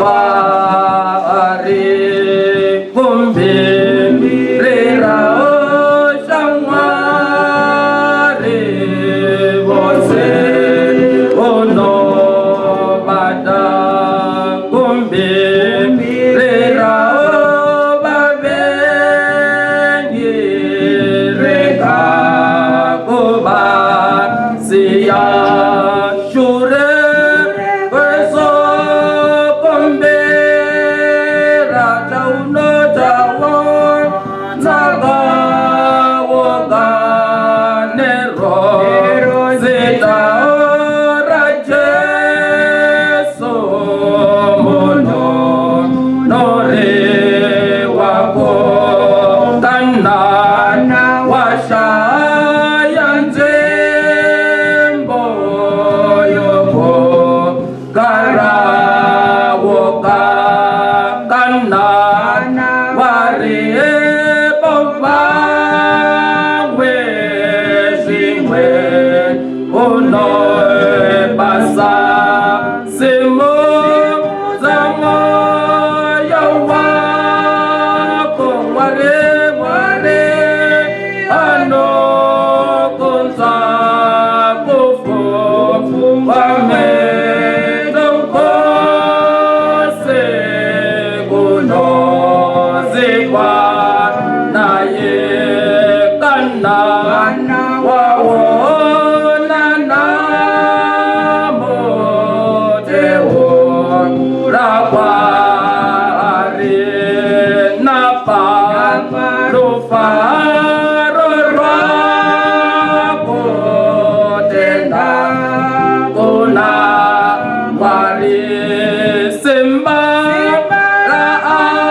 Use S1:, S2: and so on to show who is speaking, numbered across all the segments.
S1: Kwaari kumbe riraho xa Mwari vose unobata kumbe riraho vavengi rega kuvasiya shure kwesokombera chaunotawo nero zita raJesu munhu wako kana washaya nzvimbo yokugara woga kana varipo vamwe zvimwe unobasa simudza mwoyo wako. Mwari, Mwari anokunzwa kufunga kwose kunozikwa naye kana waona nhamo teura kwaari naparufaro rwako tenda kuna Mwari simba raakatipa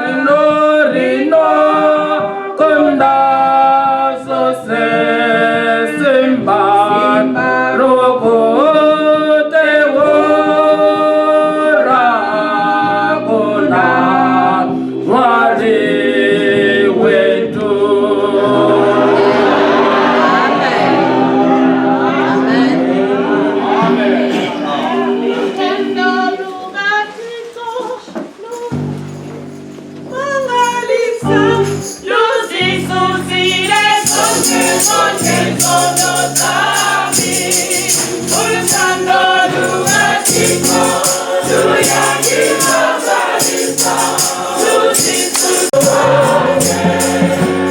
S1: rino rino kunda zvose simba rokuteura kuna Mwari wedu.
S2: Uthando lukaThixo lumangalisa luzisusile zonke zonke izono zami. Uthando lukaThixo luyangimangalisa luzisusile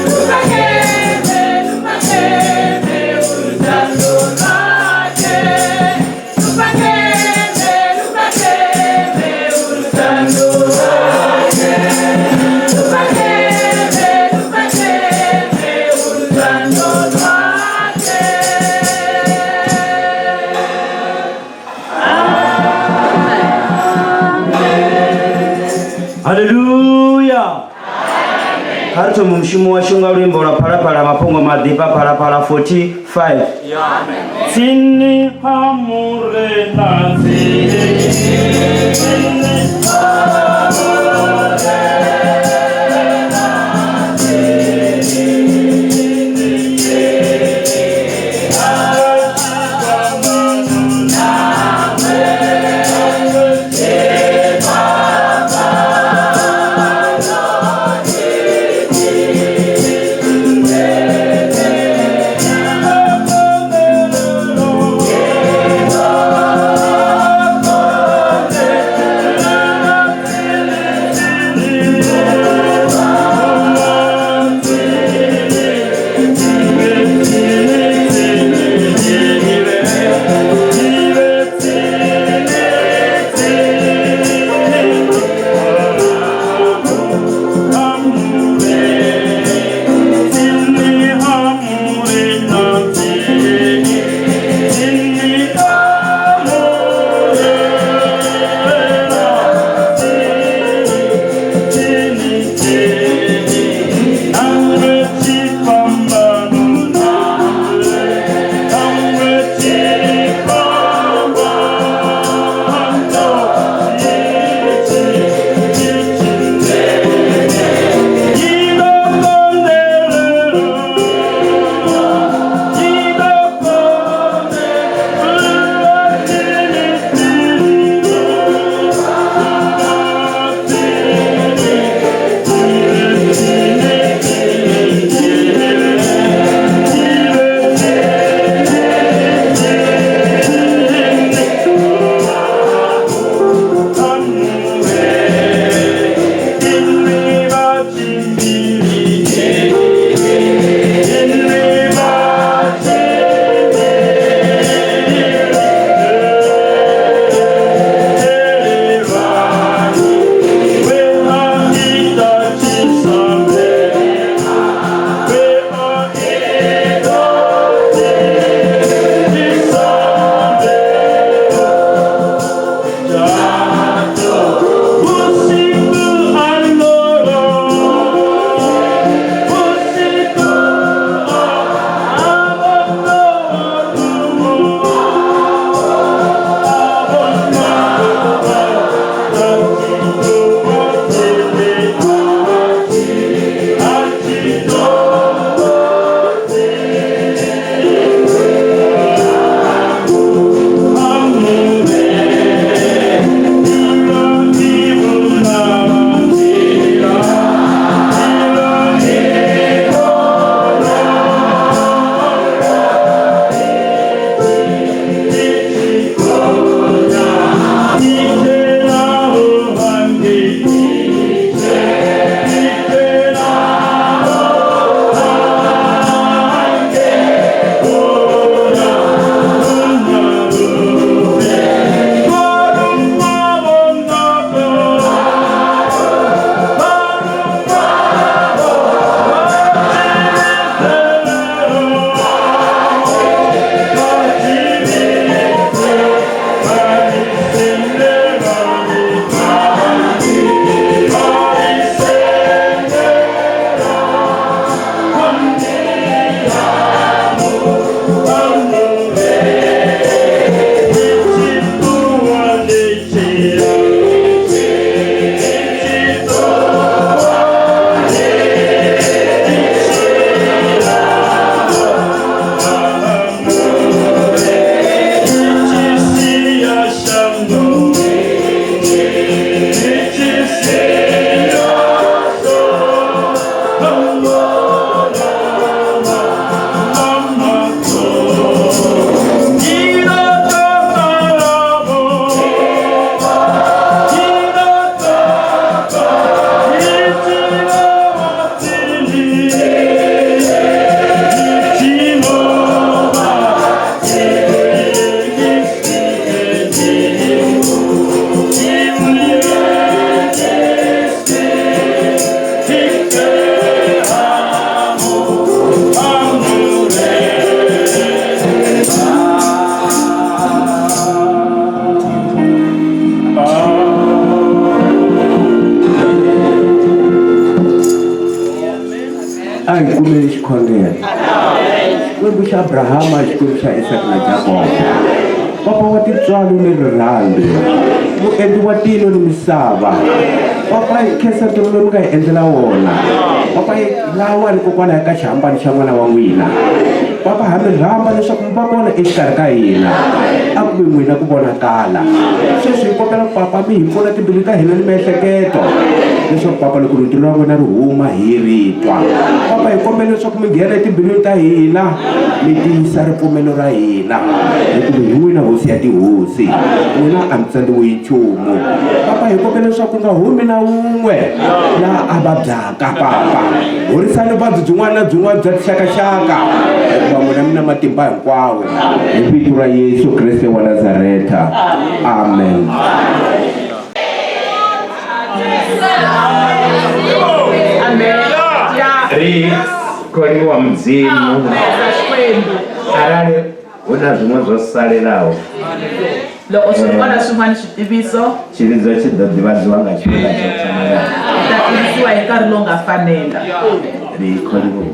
S2: luphakeme luphakeme uthando lwakhe luphakeme luphakeme uthando lwakhe luphakeme luphakeme uthando lwakhe.
S3: Haleluya! Kha ri thome mushumo washu nga luimbo lwa Phalaphala, mafhungo maḓifha, Phalaphala 45. Tsini ha Murena, tsini.
S4: A hi kumeni xikhongelo. Xikwembu xa Abrahama, Xikwembu xa Isaka na Jakobo. Papa wa tintswalo ni rirhandzu, muendli wa tilo ni misava. Papa hi khensa ntirho lowu mi nga hi endlela wona. Papa hi lawani kokwalaho ka xihambano xa n'wana wa n'wina. Papa ha mi rhamba leswaku mi va kona exikarhi ka hina. A ku ve n'wina ku vonakala. Sweswi hi kombela papa mi hi pfuna timbilu ta hina ni miehleketo leswaku papa loko rito ra n'wina ri huma hi ri twa. Papa hi kombela leswaku mi nghena etimbilwini ta hina mi tiyisa ripfumelo ra hina hikuva hi n'wina hosi ya tihosi n'wina a mi tsandziwi hi nchumu. Papa hi kombela leswaku ku nga humi na wun'we laha a vabyaka. Ka papa, horisani vuvabyi byin'wana na byin'wana bya tixakaxaka, hikuva n'wina mi na matimba hinkwawo. Hi vito ra Yesu Kreste wa Nazareta. Amen.
S5: Ri khou Mudzimu arali hu na zwiṅwe zwo salelaho.
S2: Loko swi ri kona swin'wana switiviso,
S5: Tshivhidzo tshi ḓo ḓivhadziwa nga tshifhinga tsho fanelaho.
S2: Hi ta tivisiwa hi nkarhi lowu nga fanela.
S5: Ri khou livhuwa.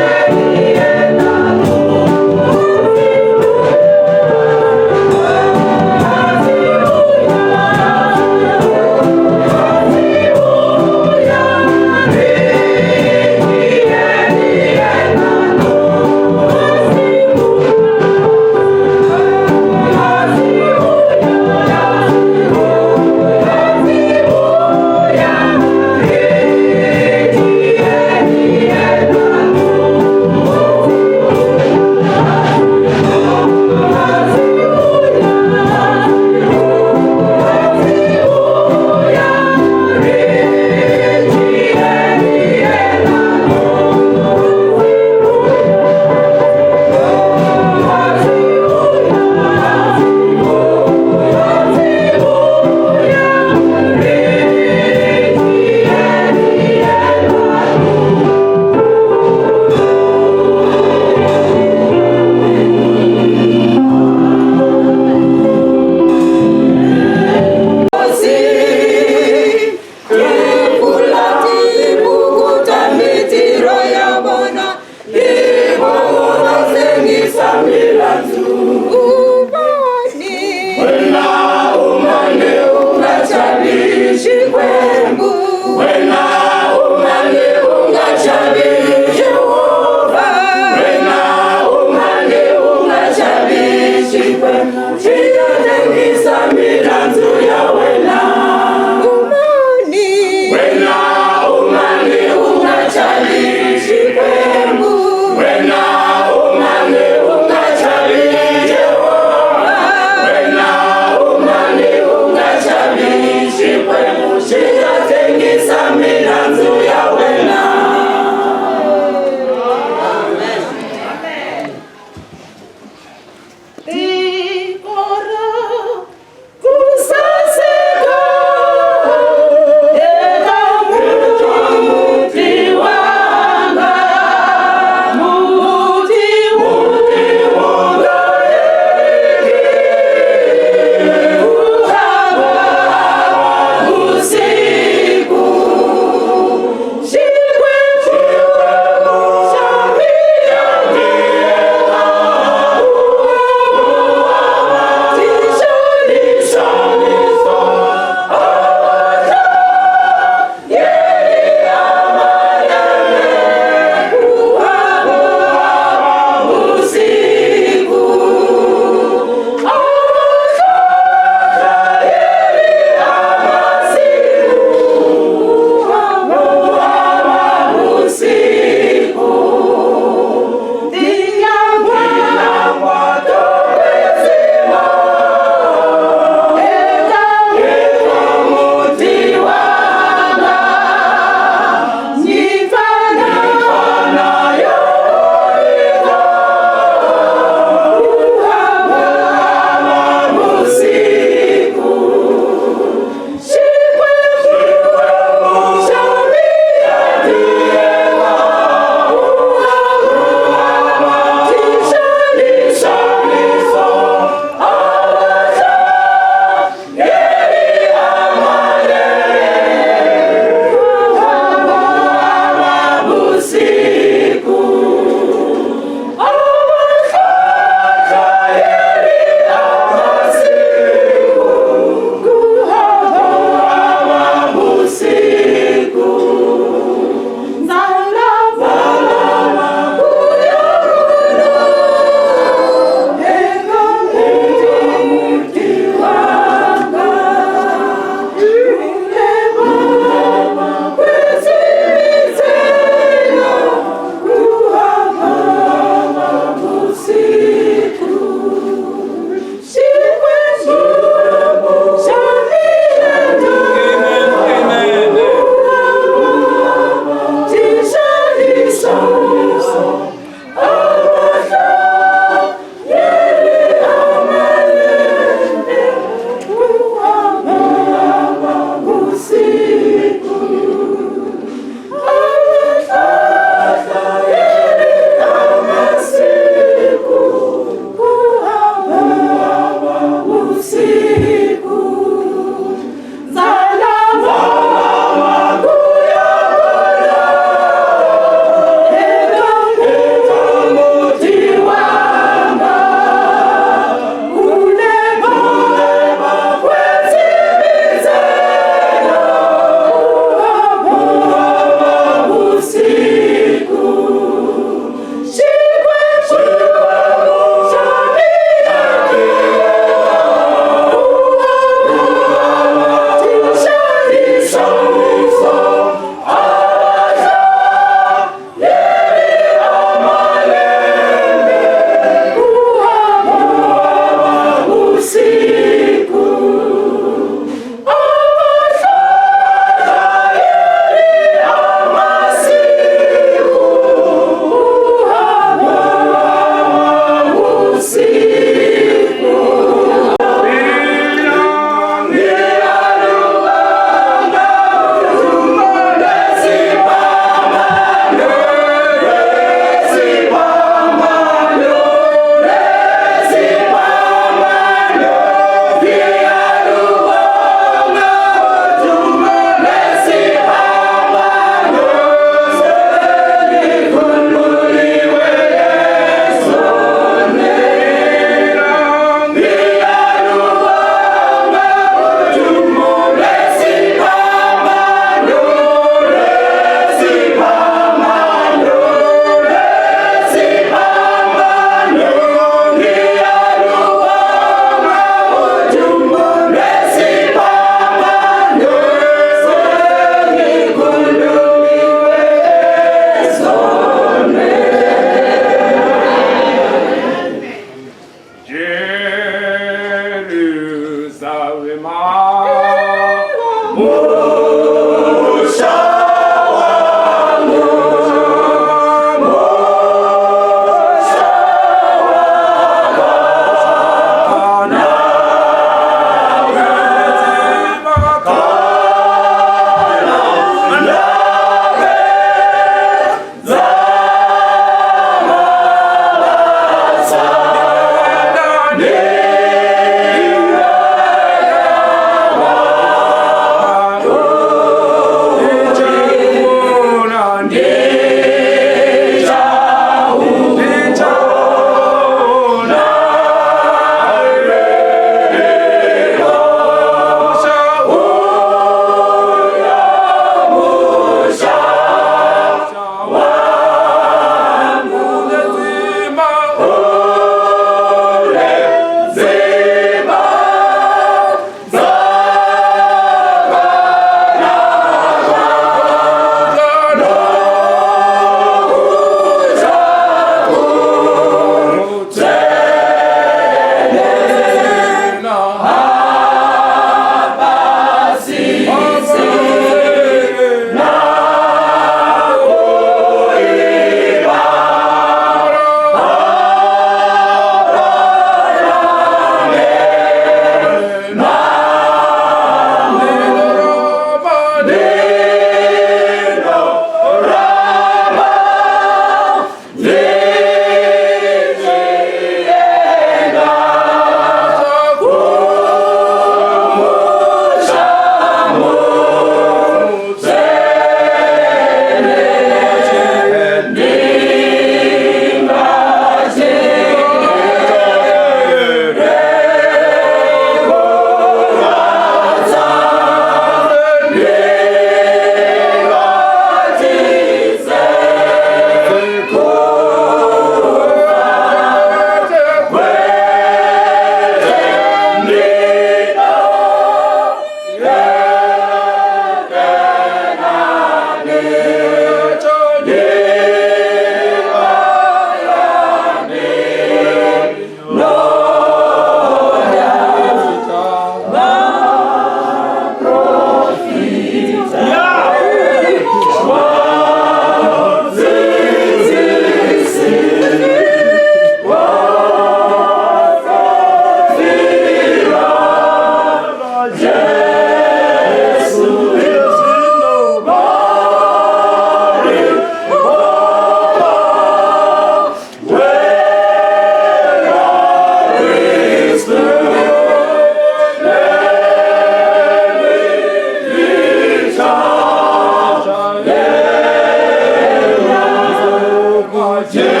S1: Jerusalem.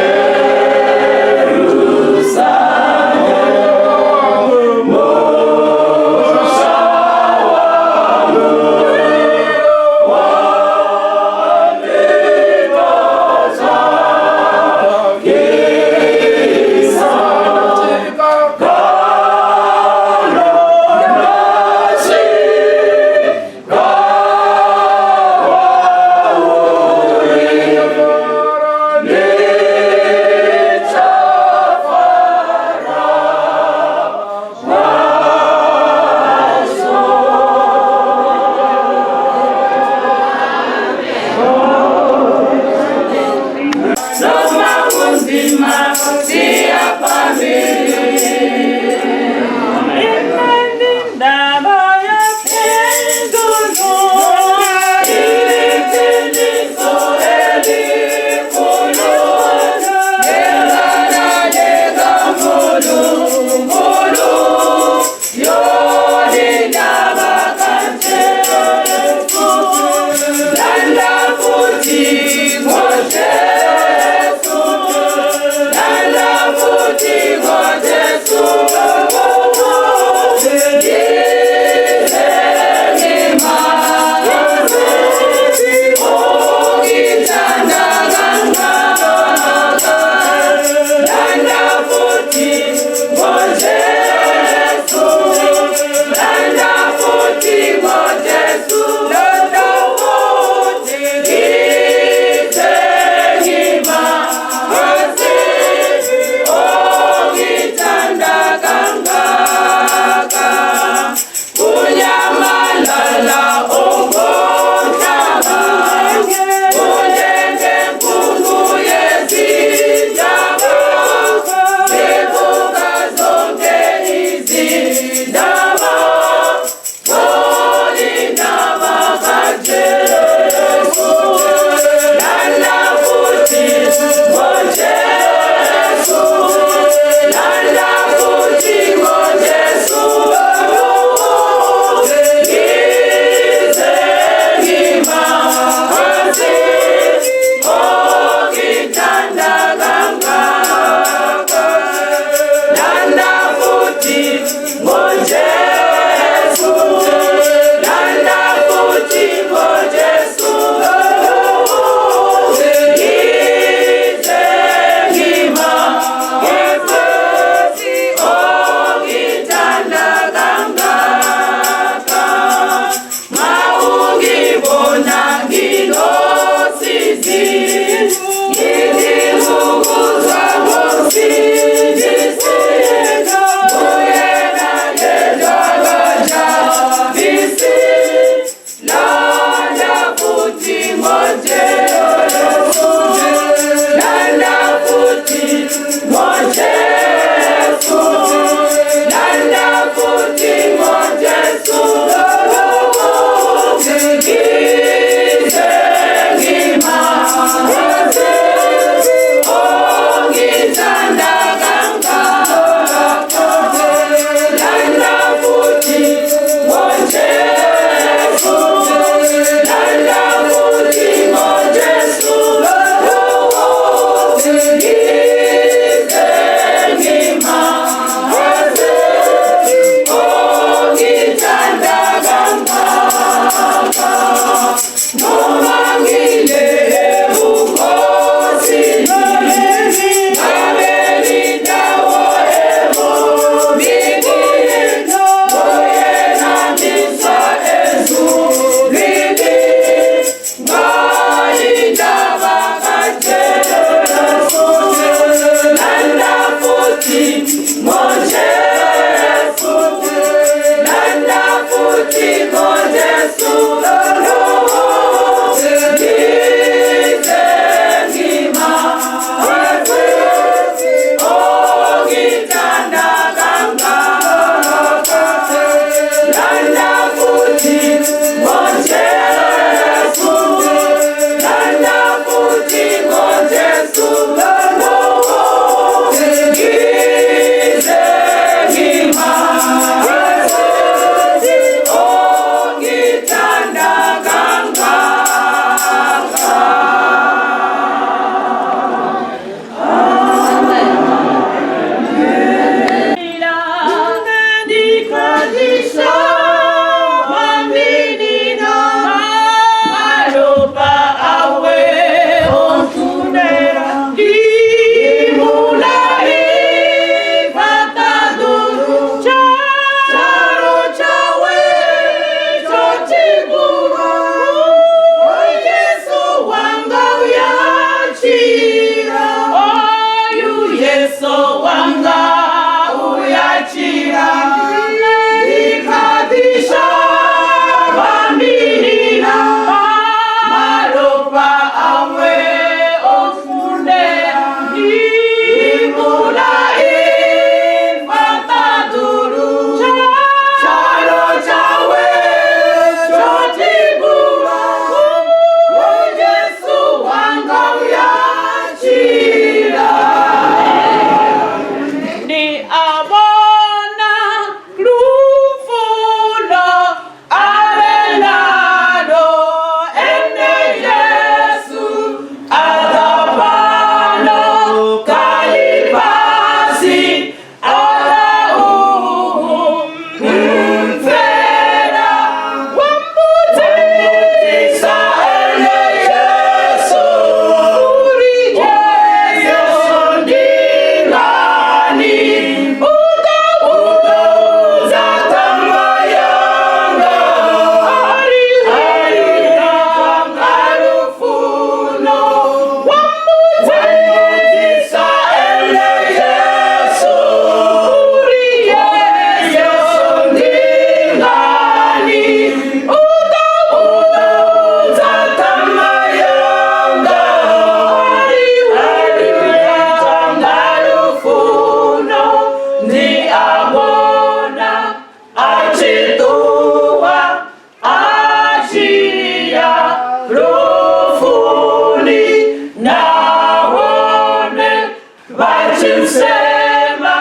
S1: tshi nsema,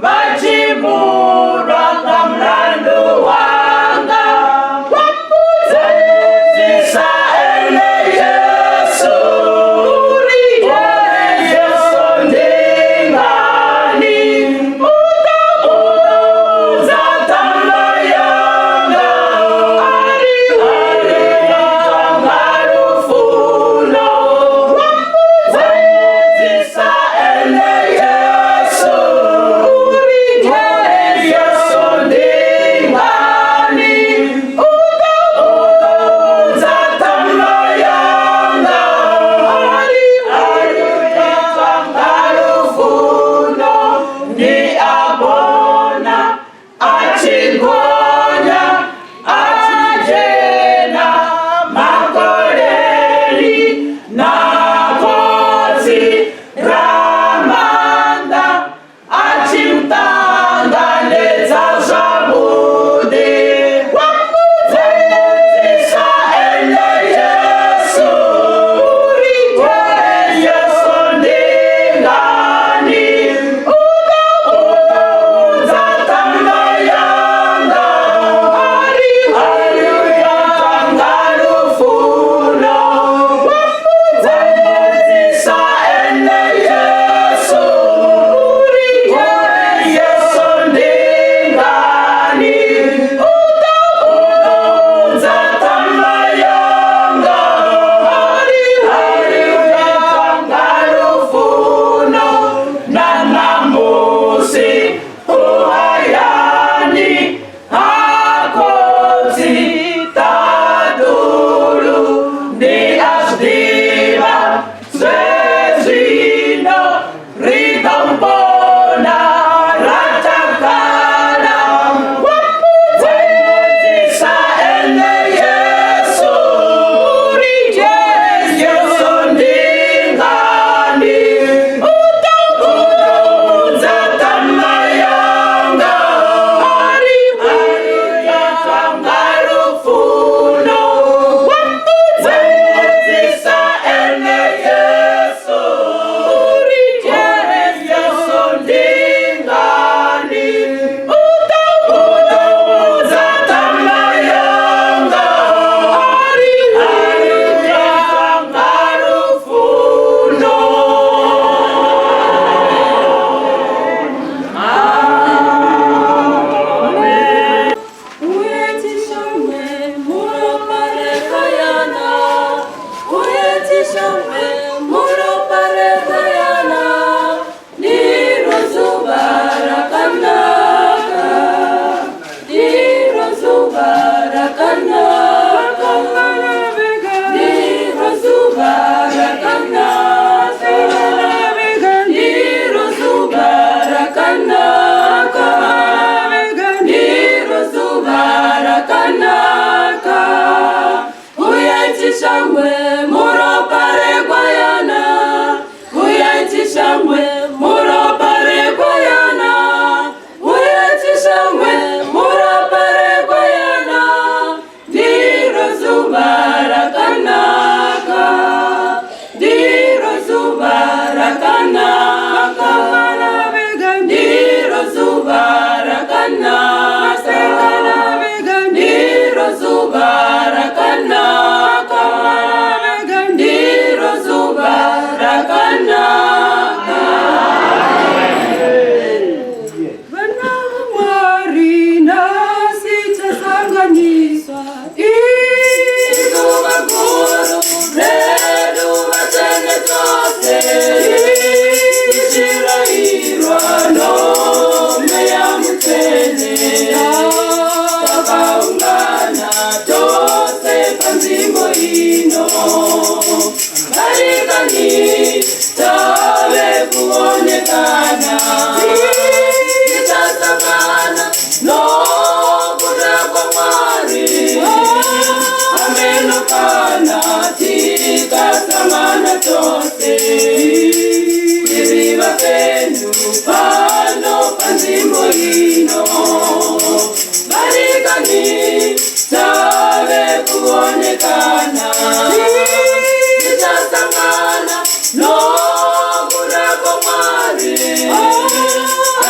S1: vha tshi mulwa nga mulandu wanga. Vha mbudzisa ene Yesu, uri Yesu ndi ngani? U ḓo vhudza ṱhama yanga, a ri itwa nga lufuno. Vha mbudzisa ene Yesu, uri Yesu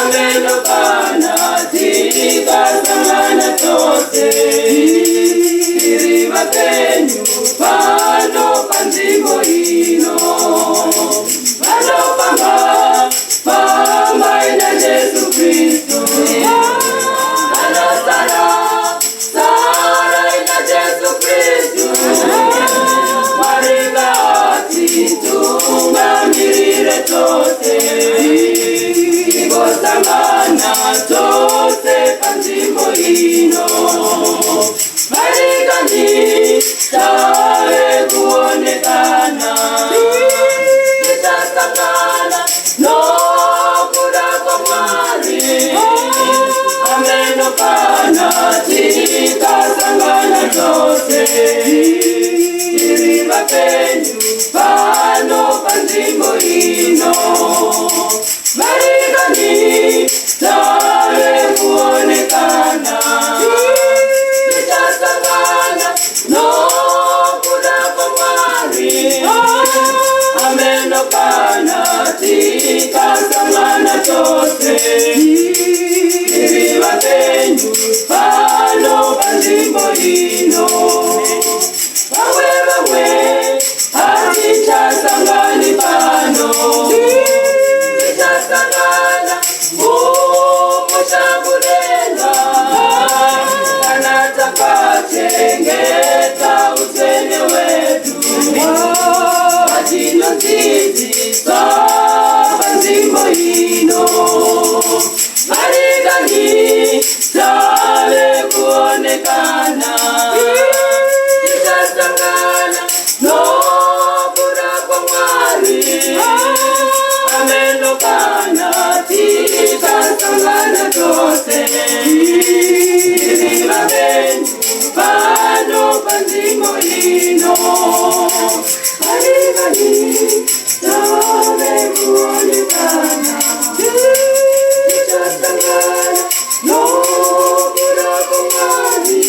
S1: Ameno kana tikasangana tose tiri vapenyu pano panzvimbo ino. Vanofamba fambai naJesu Kristu, vanosara sarai naJesu Kristu. Mwari ngatitungamirire tose, tigosangana tose panzvimbo ino. Varikani tave kuonekana, tichasangana nokuda kwaMwari. Ameno kana tikasangana tose tiri vapenyu pano panzvimbo ino. Varikani tave kuonekana, tichasangana nokuda kwaMwari. Ameno kana tikasangana tose tiri vapenyu pano panzvimbo ino. Vamwe vamwe hatichasangani pano, tichasangana mumusha kudenga kana takachengeta utsvene hwedu patinodzidziswa panzvimbo ino. Varikani tave kuonekana, tichasangana nokuda kwaMwari. Ameno kana tikasangana tose tiri vapenyu pano panzvimbo ino. Varikani tave kuonekana, tichasangana nokuda kwaMwari.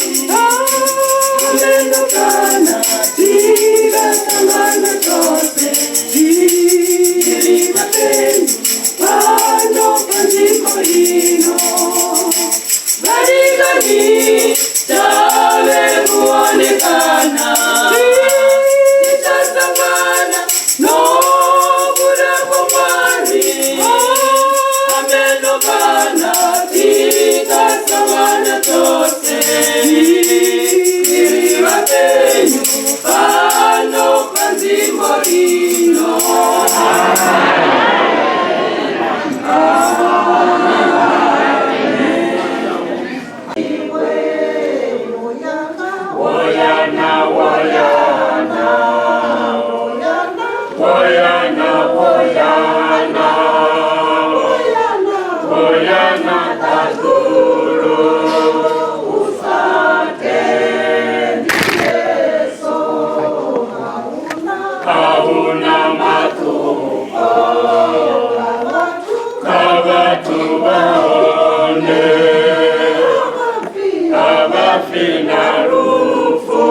S1: Ameno kana tikasangana tose tiri vapenyu pano panzvimbo ino. Varikani tave kuonekana, tichasangana nokuda kwaMwari. Ameno kana tikasangana tose tiri vapenyu pano panzvimbo ino.
S5: Woyana, woyana, woyana, woyana, woyana ṱaḓulu. Ahuna maṱuko kha vhathu vha hone, a vha fi na lufu.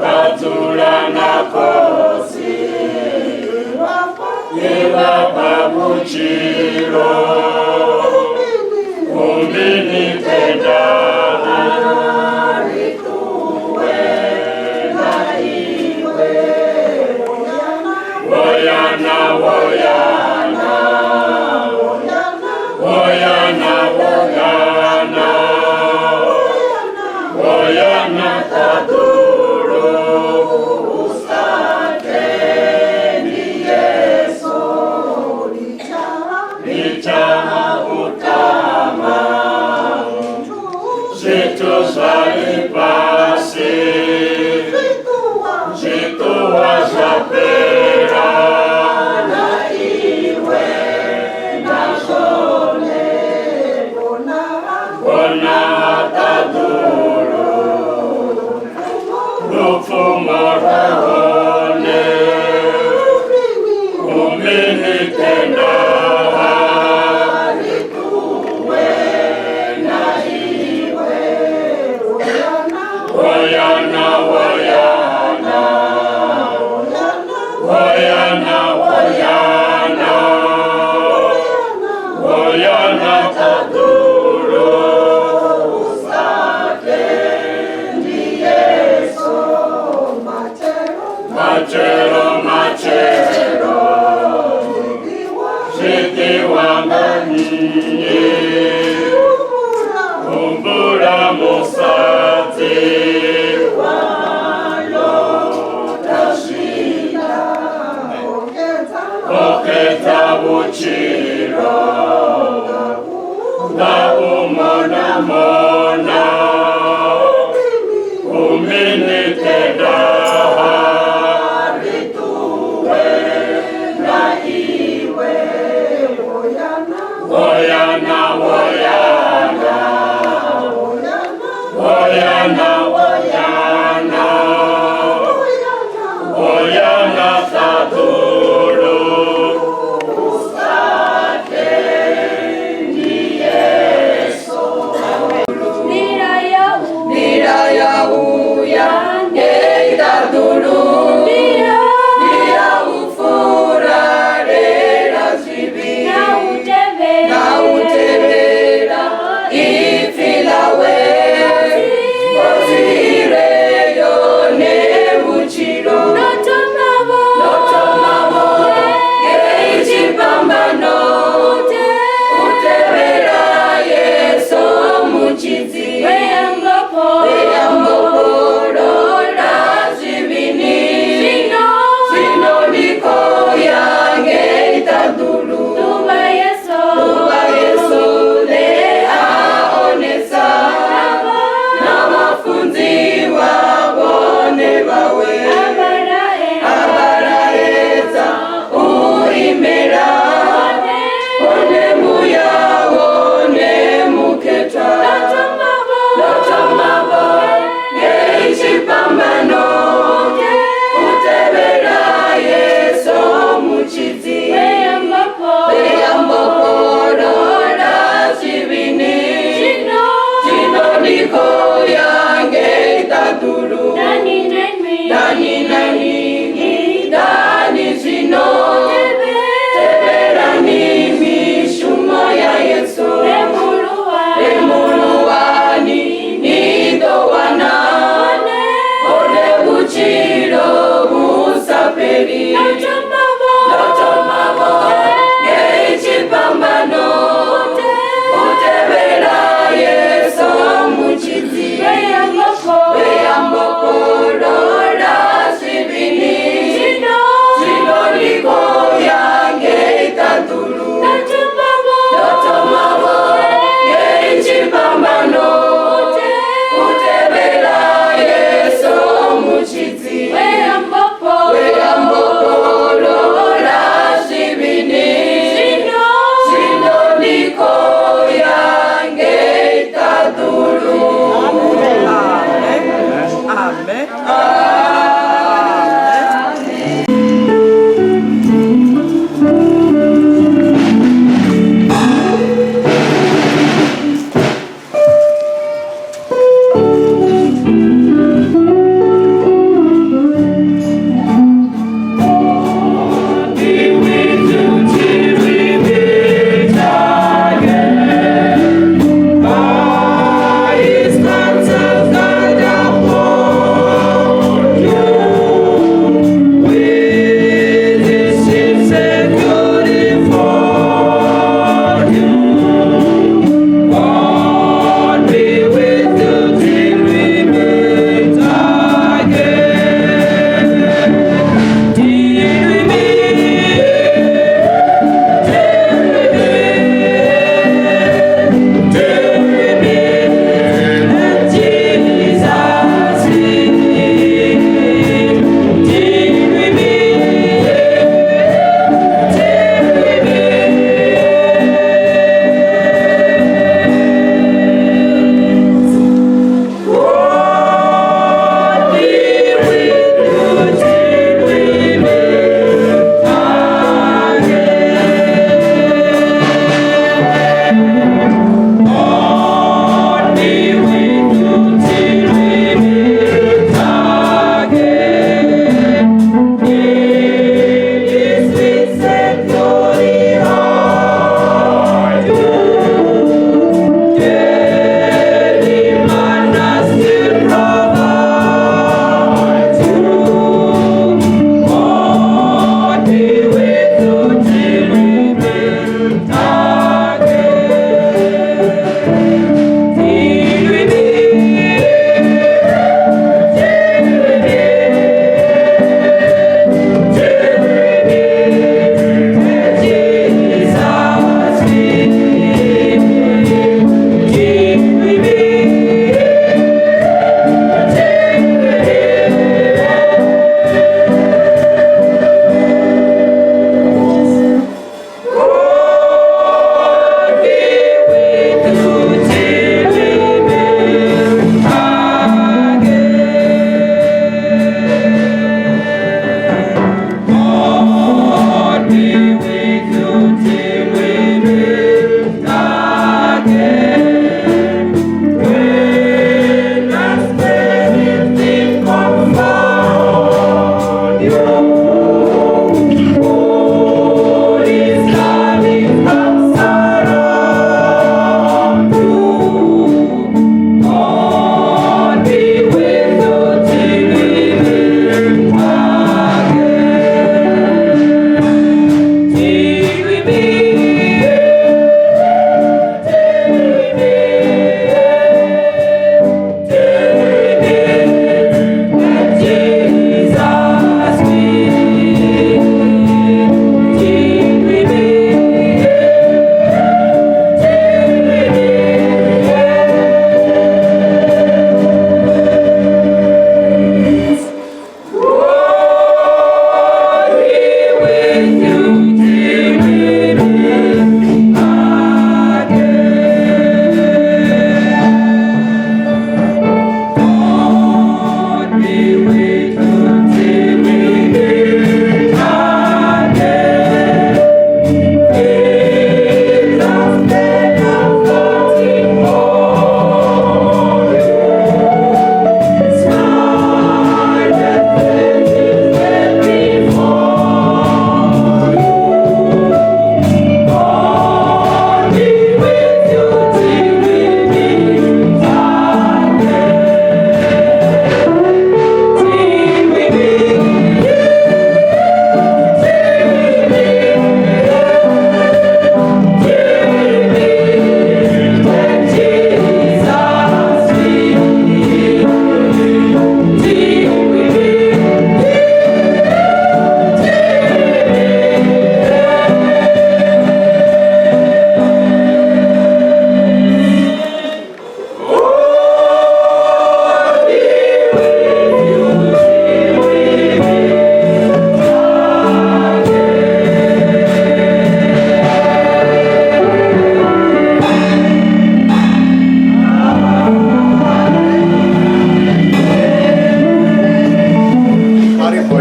S5: Vha dzula na khosi ye vha fha vhutshilo. Humini tendaho. Woyana, woyana, woyana, woyana, woyana ṱaḓulu. Litsha u tama zwithu zwa ḽifhasi, zwi ṱuwa zwa fhela. Vhona ṱaḓulu lupfumo lwa hone, humini tendaha. Woyana, woyana, Minute Woyana, woyana, woyana, woyana, woyana ṱaḓulu.
S1: Nḓila ya uya ngei ṱaḓulu, ndi ya u furalela zwivhi na u tevhela ipfi ḽawe. Khosi i re yone vhutshilo, ndo thoma-vho ngei tshifhambano u tevhela Yesu Mutshidzi. We a mbofholola zwivhini, zwino ndi khou ya ngei ṱaḓulu. Ḓuvha Yesu ḽe a onesa na vhafunziwa vhone vhawe, a vha laedza u imela hone muya wone mukhethwa. Ndo thoma-vho ngei tshifhambano u tevhela Yesu Mutshidzi. We a mbofholola zwivhini, zwino ndi khou ya ngei ṱaḓulu. Dani nani, dani zwino, tevhelani mishumo ya Yesu. Rembuluwani ni ḓo wana hone vhutshilo vhu sa fheli. Ndo thoma-vho ngei tshifhambano u tevhela Yesu Mutshidzi. We a mbofholola zwivhini, zwino ndi khou ya ngei ṱaḓulu. Ndo thoma-vho ngei tshifhambano u tevhela Yesu Mutshidzi. We a mbofholola zwivhini, zwino ndi khou ya ngei ṱaḓulu.
S2: Amen.
S1: By his counsels guide our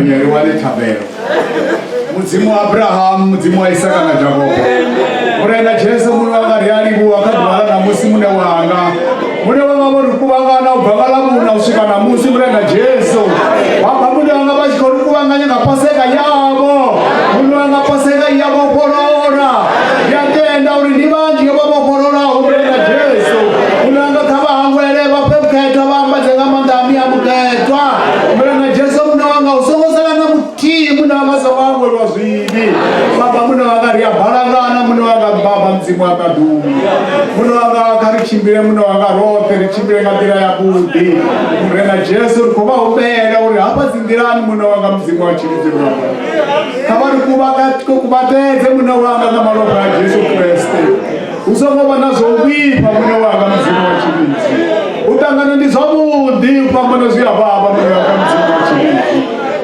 S6: Gonya ri wane thabelo. Mudzimu wa Abrahamu, Mudzimu wa Isaka na Jakobo. Murena Jesu muṋe wanga ri a livhuwa kha ḓuvha ḽa ṋamusi muṋe wanga. Muṋe wanga vho ri kuvhangana u bva nga ḽavhuṋa u swika ṋamusi Murena Jesu. Baba muṋe wanga vha tshi khou ri kuvhanganya nga Paseka yavho. Muṋe wanga Paseka i ya vhofholola. Ndi a tenda uri ndi vhanzhi vho vhofhololaho Murena Jesu. Muṋe wanga kha vha hangwele vha fhe vhukhethwa vha ambadze nga maanḓa a Muya Mukhethwa. Murena Jesu muṋe wanga u songo sala na muthihi muṋe wanga a songo hangwelwa zwivhi. Baba muṋe wanga ri a balangana muṋe wanga Baba Mudzimu wa ṱaḓulu. Muṋe wanga kha ri tshimbile muṋe wanga roṱhe ri tshimbile nga nḓila yavhuḓi. Murena Jesu ri khou vha humbela uri hafha dzi nḓilani muṋe wanga Mudzimu wa tshilidzi lwanga. Kha vha ri kuvhatedze muṋe wanga nga malofha a Jesu Kriste. Hu songo vha na zwa u vhifha muṋe wanga Mudzimu wa tshilidzi. U ṱangana ndi zwavhuḓi, u fhambana zwi a vhavha muṋe wanga Mudzimu wa tshilidzi.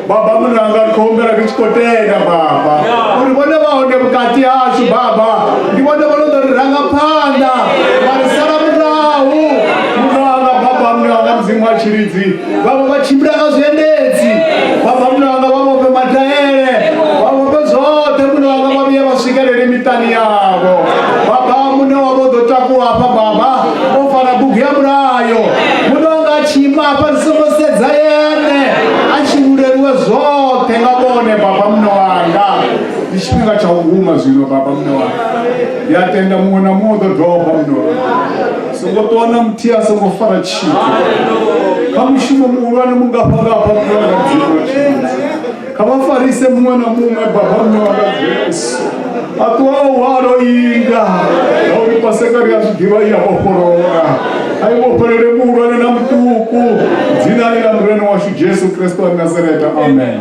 S6: Baba muṋe wanga ri khou humbela ri tshi khou tenda Baba uri vhone vha hone vhukati hashu Baba, ndi vhone vho no ḓo ri ranga phanḓa vha ri sala murahu. Muṋe wanga Baba muṋe wanga Mudzimu wa tshilidzi, vhaṅwe vha tshimbila nga zwiendedzi Baba muṋe wanga vha vhofhe madaele vha vhofhe zwoṱhe muṋe wanga vha vhuye vha swikelele miṱani yavho. Baba muṋe wavho ḓo takuwa hafha Baba o fara bugu ya mulayo muṋe wanga a tshi ima hafha ri songo sedza ene a tshi vhuleliwe zwoṱhe nga vhone Baba muṋe wanga. Ndi tshifhinga tsha u guma zwino Baba muṋe wanga. Ndi a tenda muṅwe na muṅwe u ḓo doba muṋe wanga. Songo ṱuwa na muthihi a songo fara tshithu. Kha mushumo muhulwane mungafhangafha muṋe wanga Mudzimu wa tshilidzi. Kha vha farise muṅwe na muṅwe Baba muṋe wanga Jesu. A ṱuwa o hwala o inga ngauri Paseka ri a zwi ḓivha i a vhofholola. A i vhofholole muhulwane na muṱuku dzinani ḽa Murena washu Jesu Kristo wa Nazareta. Amen.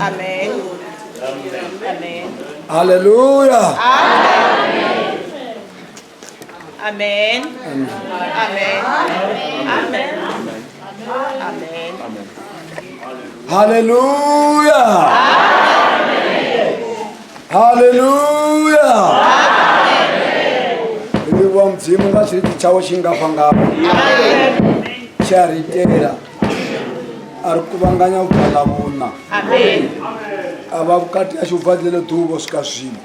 S2: Amen. Amen.
S7: Haleluya.
S2: Amen. Amen. Amen. Amen.
S7: Haleluya. Haleluya. Livhuwa Mudzimu nga tshilidzi tshawe tshingafhangafha tshe a ri itela a ri kuvhanganya u bva ḽavhuṋa
S2: Amen.
S7: a vha vhukati hashu u bva ḽeḽo ḓuvha u swika zwino.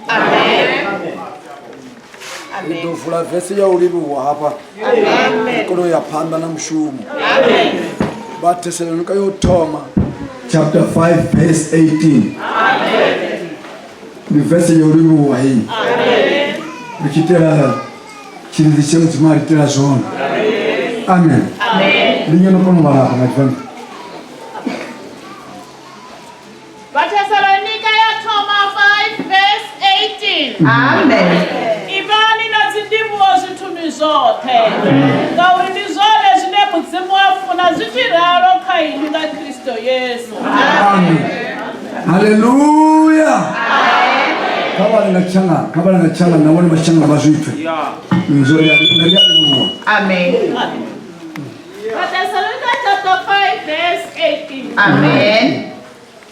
S7: Ri ḓo vula vese ya u livhuwa hafha ri kone u ya phanḓa na mushumo. Vha Thesalonika yo thoma chapter 5 verse 18 ndi vese ya u livhuwa heyi ri tshi itela tshilidzi tshe Mudzimu a ri itela zwone. Amen. Ndi ngeno kona u vhala hafha nga Tshivenḓa.
S8: Vhathesalonika ya thoma 5 verse 18.
S2: Amen.
S8: Ivhani na dzindivhuwo zwithuni zwoṱhe, ngauri ndi zwone zwine Mudzimu a funa zwi tshi ralo kha inwi nga Kristo Yesu.
S7: Amen. Haleluya. Kha vhale nga tshangana, kha vhale nga tshangana na vhone vha tshangana vha zwi pfe. Zwo ri a ri a livhuwa.
S2: Amen.
S8: Vhathesalonika chapter 5 verse 18.
S2: Amen.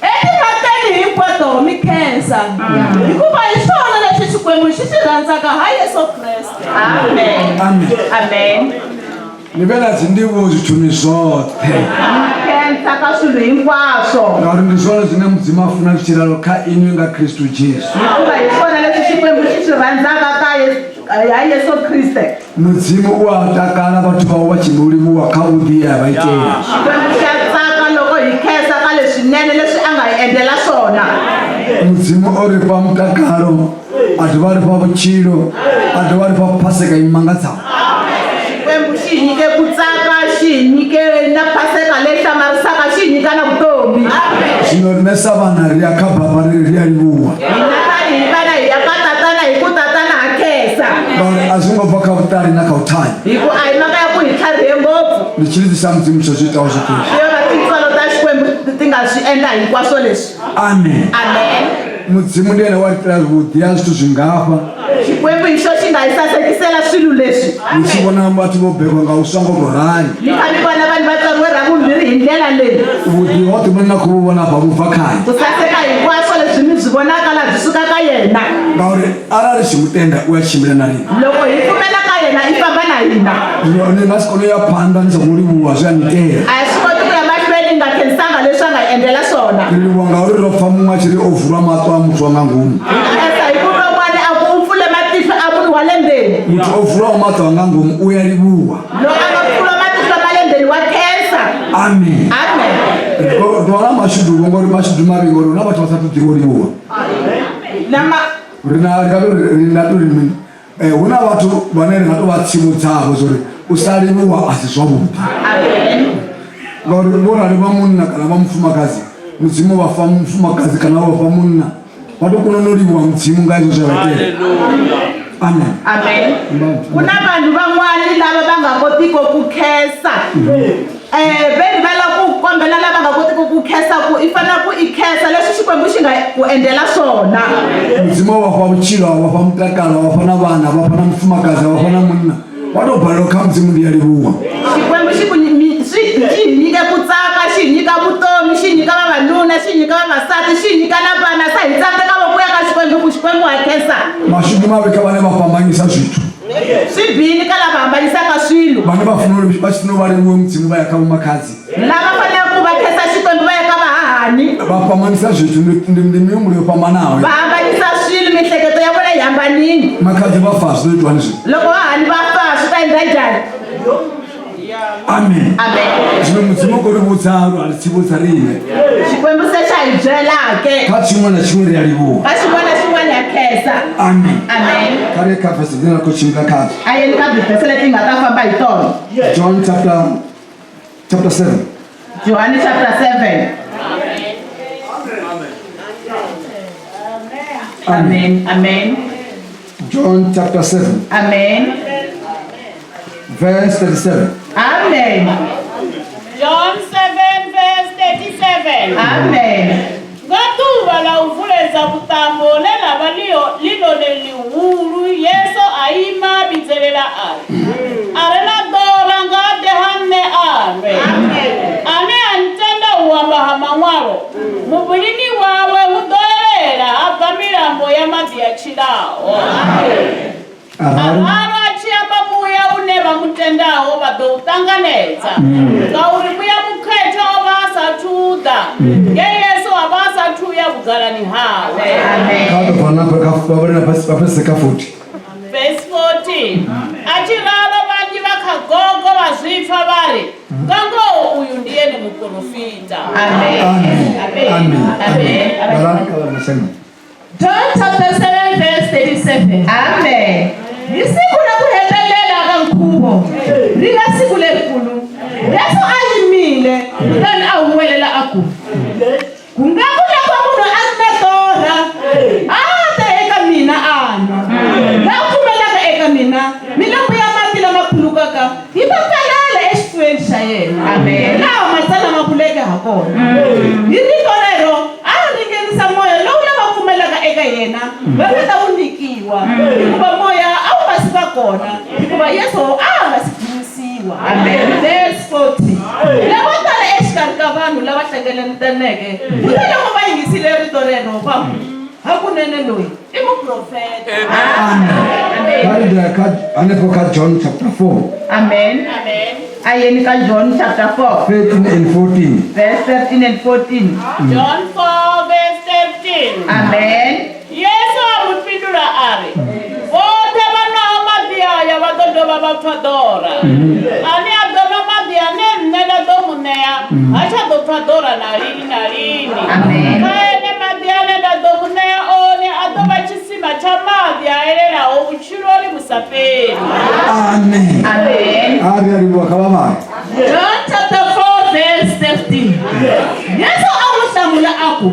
S8: Etimhakeni hinkwato mi khensa, hikuva hi swona leswi Xikwembu xi swi rhandzaka ha Yesu Kreste.
S2: Amen.
S7: Amen.
S2: Amen.
S7: Ni vhe na dzindivhuwo zwithuni zwoṱhe
S2: Khensa ka swilo hinkwaswo.
S7: ngauri ndi zwone zwine Mudzimu a funa zwi tshi ralo kha inwi nga Kristu Jesu.
S2: Hikuva hi swona leswi Xikwembu xi swi rhandzaka ka Yesu ha Yesu Kriste.
S7: Mudzimu u a takala vhathu vhawe vha tshi mu livhuwa kha vhuḓi ye a vha itela.
S2: Xikwembu xa tsaka loko hi khensa leswinene leswi a nga hi endlela swona.
S7: Mudzimu o ri fha mutakalo, a dovha a ri fha vhutshilo, a dovha a ri fha Paseka i mangadzaho.
S2: Xikwembu xi hi nyike ku tsaka, xi hi nyike na Paseka leyi hlamarisaka, xi hi nyika na vutomi.
S7: Zwino riṋe sa vhana ri ya kha Baba ri ri a livhuwa.
S2: Hina tanihi vana hi ya ka Tatana hi ku Tatana ha khensa.
S7: Ngauri a zwi ngo bva kha vhuṱali na kha u thanya.
S2: Hi ku a hi mhaka ya ku hi tlharihe ngopfu.
S7: Ndi tshilidzi tsha Mudzimu tsho zwi itaho zwoṱhe izwi.
S2: Swi yo va tintswalo ta Xikwembu ti nga swi endla hinkwaswo leswi.
S7: Amen.
S2: Amen.
S7: Mudzimu ndi ene wa ri itela vhuḓi ha zwithu zwingafha.
S2: Xikwembu hi xo xi nga hi sasekisela swilo leswi.
S7: Ni tshi vhona vhathu vho bebwa nga uswa ngo tou rali.
S2: Ni kha ni vona vanhu va tswariwe ra vumbirhi hi ndlela leyi.
S7: Vhuḓi hoṱhe vhune na khou vhu vhona afha vhu bva khae.
S2: Ku saseka hinkwaswo leswi mi byi vonaka laha byi suka ka yena.
S7: Ngauri arali ri tshi mu tenda u a tshimbila na riṋe.
S2: Loko hi pfumela ka yena i famba na hina.
S7: Zwino ni nga si kone u ya phanḓa ni songo livhuwa zwe a ni itela.
S2: A hi swi koti ku ya mahlweni hi nga khensanga leswi a nga hi endlela swona.
S7: Ri livhuwa ngauri ro pfa muṅwe a tshi ri o vulwa maṱo a muthu wa nga ngomu.
S2: Hi khensa hi ku twa un'wana a ku u pfule matihlo a munhu wa le ndzeni.
S7: Muthu o vulwaho maṱo a nga ngomu u ya livhuwa.
S2: Loyi a nga pfula matihlo ma le ndzeni wa khensa.
S7: Amen.
S2: Amen.
S7: Ri ḓo vha na mashudu vho ngori mashudu mavhi ngori hu na vhathu vha sa tou ḓivha u livhuwa.
S2: Na ma
S7: Ri na ri nga tou ri nga tou ri mini hu na vhathu vhane ri nga tou vha tsivhudza-vho zwa uri u sa livhuwa a si zwavhuḓi.
S2: Amen.
S7: Ngauri vho rali vha munna kana vha mufumakadzi, Mudzimu vha fha mufumakadzi kana vha fha munna, vha tou kona no livhuwa Mudzimu nga hezwo zwe vha itela. Amen.
S2: Amen. Ku na vanhu van'wana lava va nga kotiki ku khensa. Eh, ve ri va lava ku kombela lava nga kotiki ku khensa ku i fanele ku i khensa leswi Xikwembu xi nga ku endlela swona.
S7: Mudzimu a vha fha vhutshilo, a vha fha mutakalo, a vha fha na vhana, a vha fha na mufumakadzi, a vha fha na munna. Vha tou balelwa kha Mudzimu ndi a livhuwa.
S2: Xikwembu xi ku xi xi hi nyike ku tsaka, xi hi nyika vutomi, xi hi nyika vavanuna, xi hi nyika vavasati, xi hi nyika na vana. Se hi tsandzeka vo ku ya ka Xikwembu ku Xikwembu ha khensa.
S7: Mashudu mavhi kha vhane vha fhambanyisa zwithu.
S2: Swi bihile ka lava hambanyisaka swilo.
S7: Vhane vha funa uri vha tshi funa u vha livhuwe Mudzimu vha ya kha vhomakhadzi.
S2: Lava faneleke ku va khensa Xikwembu va ya ka vahahani.
S7: Vha fhambanyisa zwithu ndi ndi mihumbulo yo fhambanaho.
S2: Va hambanyisa swilo miehleketo ya vona yi hambanile.
S7: Makhadzi vha fa zwi ḓo itwa hani zwino?
S2: Loko vahahani va fa swi ta endla njhani?
S7: Amen.
S2: Amen.
S7: Zwino Mudzimu u khou ri vhudza a ri tsivhudza riṋe.
S2: Xikwembu se xa hi byela ke.
S7: Kha tshiṅwe na tshiṅwe ri a livhuwa.
S2: Ka xin'wana na xin'wana ha khensa.
S7: Amen.
S2: Amen.
S7: Kha ri ye kha vese dzine ra khou tshimbila khadzo.
S2: A yeni ka tivhese leti hi nga ta famba hi tona.
S7: John chapter 7.
S2: Johani chapter 7. Amen. Amen.
S7: John chapter 7.
S2: Amen.
S7: Verse 37.
S2: Amen.
S8: John 7 verse 37.
S2: Amen.
S8: Nga ḓuvha ḽa u vuledza vhuṱambo ḽe ḽa vha ḽi ḽone ḽihulu, Yesu a ima a vhidzelela a ri, A re na ḓora nga a ḓe ha nṋe a nwe. Ane a ntenda u amba ha Maṅwalo, muvhilini wawe hu ḓo elela ha bva milambo ya maḓi a tshilaho.
S7: Arali
S8: Arali a tshi amba muya une vha mu tendaho vha ḓo u ṱanganedza, ngauri muya mukhethwa o vha a sa athu u ḓa, nge Yesu a vha a sa athu u ya vhugalani hawe.
S7: kha ḓo bva na kha vha vhale na vha fhedzise kha 40.
S8: Verse 14. A tshi ralo vhanzhi vha kha gogo vha zwi pfa vha ri, Nga ngoho uyu ndi ene muporofita.
S2: Amen.
S7: Amen.
S2: Amen.
S7: Amen.
S2: Amen.
S7: Vhalani kha vha mashango.
S1: John chapter 7 verse 37.
S2: Amen.
S1: Hi siku ra ku hetelela ka nkhuvo, ri nga siku lerikulu, Yesu a yimile kutani a huwelela a ku, Ku nga ku loko munhu a ri na torha, a ta eka mina a nwa. La pfumelaka eka mina, milambu ya mati lama khulukaka yi ta pfelela exifuveni xa yena.
S2: Amen.
S1: Laha matsalwa ma vuleke ha kona. Hi rito rero a ringenisa moya lowu lava pfumelaka eka yena va nga ta wu nyikiwa, hikuva moya a wu nga si va kona, hikuva Yesu a a nga si dzunisiwa. Verse 40. Lavo tala exikarhi ka vanhu lava hlengeletaneke, kuteloko va yingisile rito rero, va ku, Hakunene loyi i muprofeta.
S2: Amen.
S7: Kha ri ḓe kha hanefho kha John chapter 4.
S2: Amen.
S8: Amen.
S2: A yeni ka John chapter 4
S7: 13 and 14.
S2: verse 13 and 14.
S8: John 4 verse 13.
S2: Amen.
S8: Yesu a mu fhindula a ri, Vhoṱhe vha nwaho maḓi aya vha ḓo dovha vha pfa ḓora. Ane a ḓo nwa maḓi ane nṋe nda ḓo mu ṋea ha tsha ḓo pfa ḓora na lini na lini. Kha ene maḓi ane nda ḓo mu ṋea one a ḓo vha tshisima tsha maḓi a elelaho vhutshiloni vhu sa fheli.
S7: Amen.
S2: Amen.
S7: A ri a livhuwa kha vha vhale.
S1: John chapter 4 verse 13. Yesu a n'wi hlamula a ku,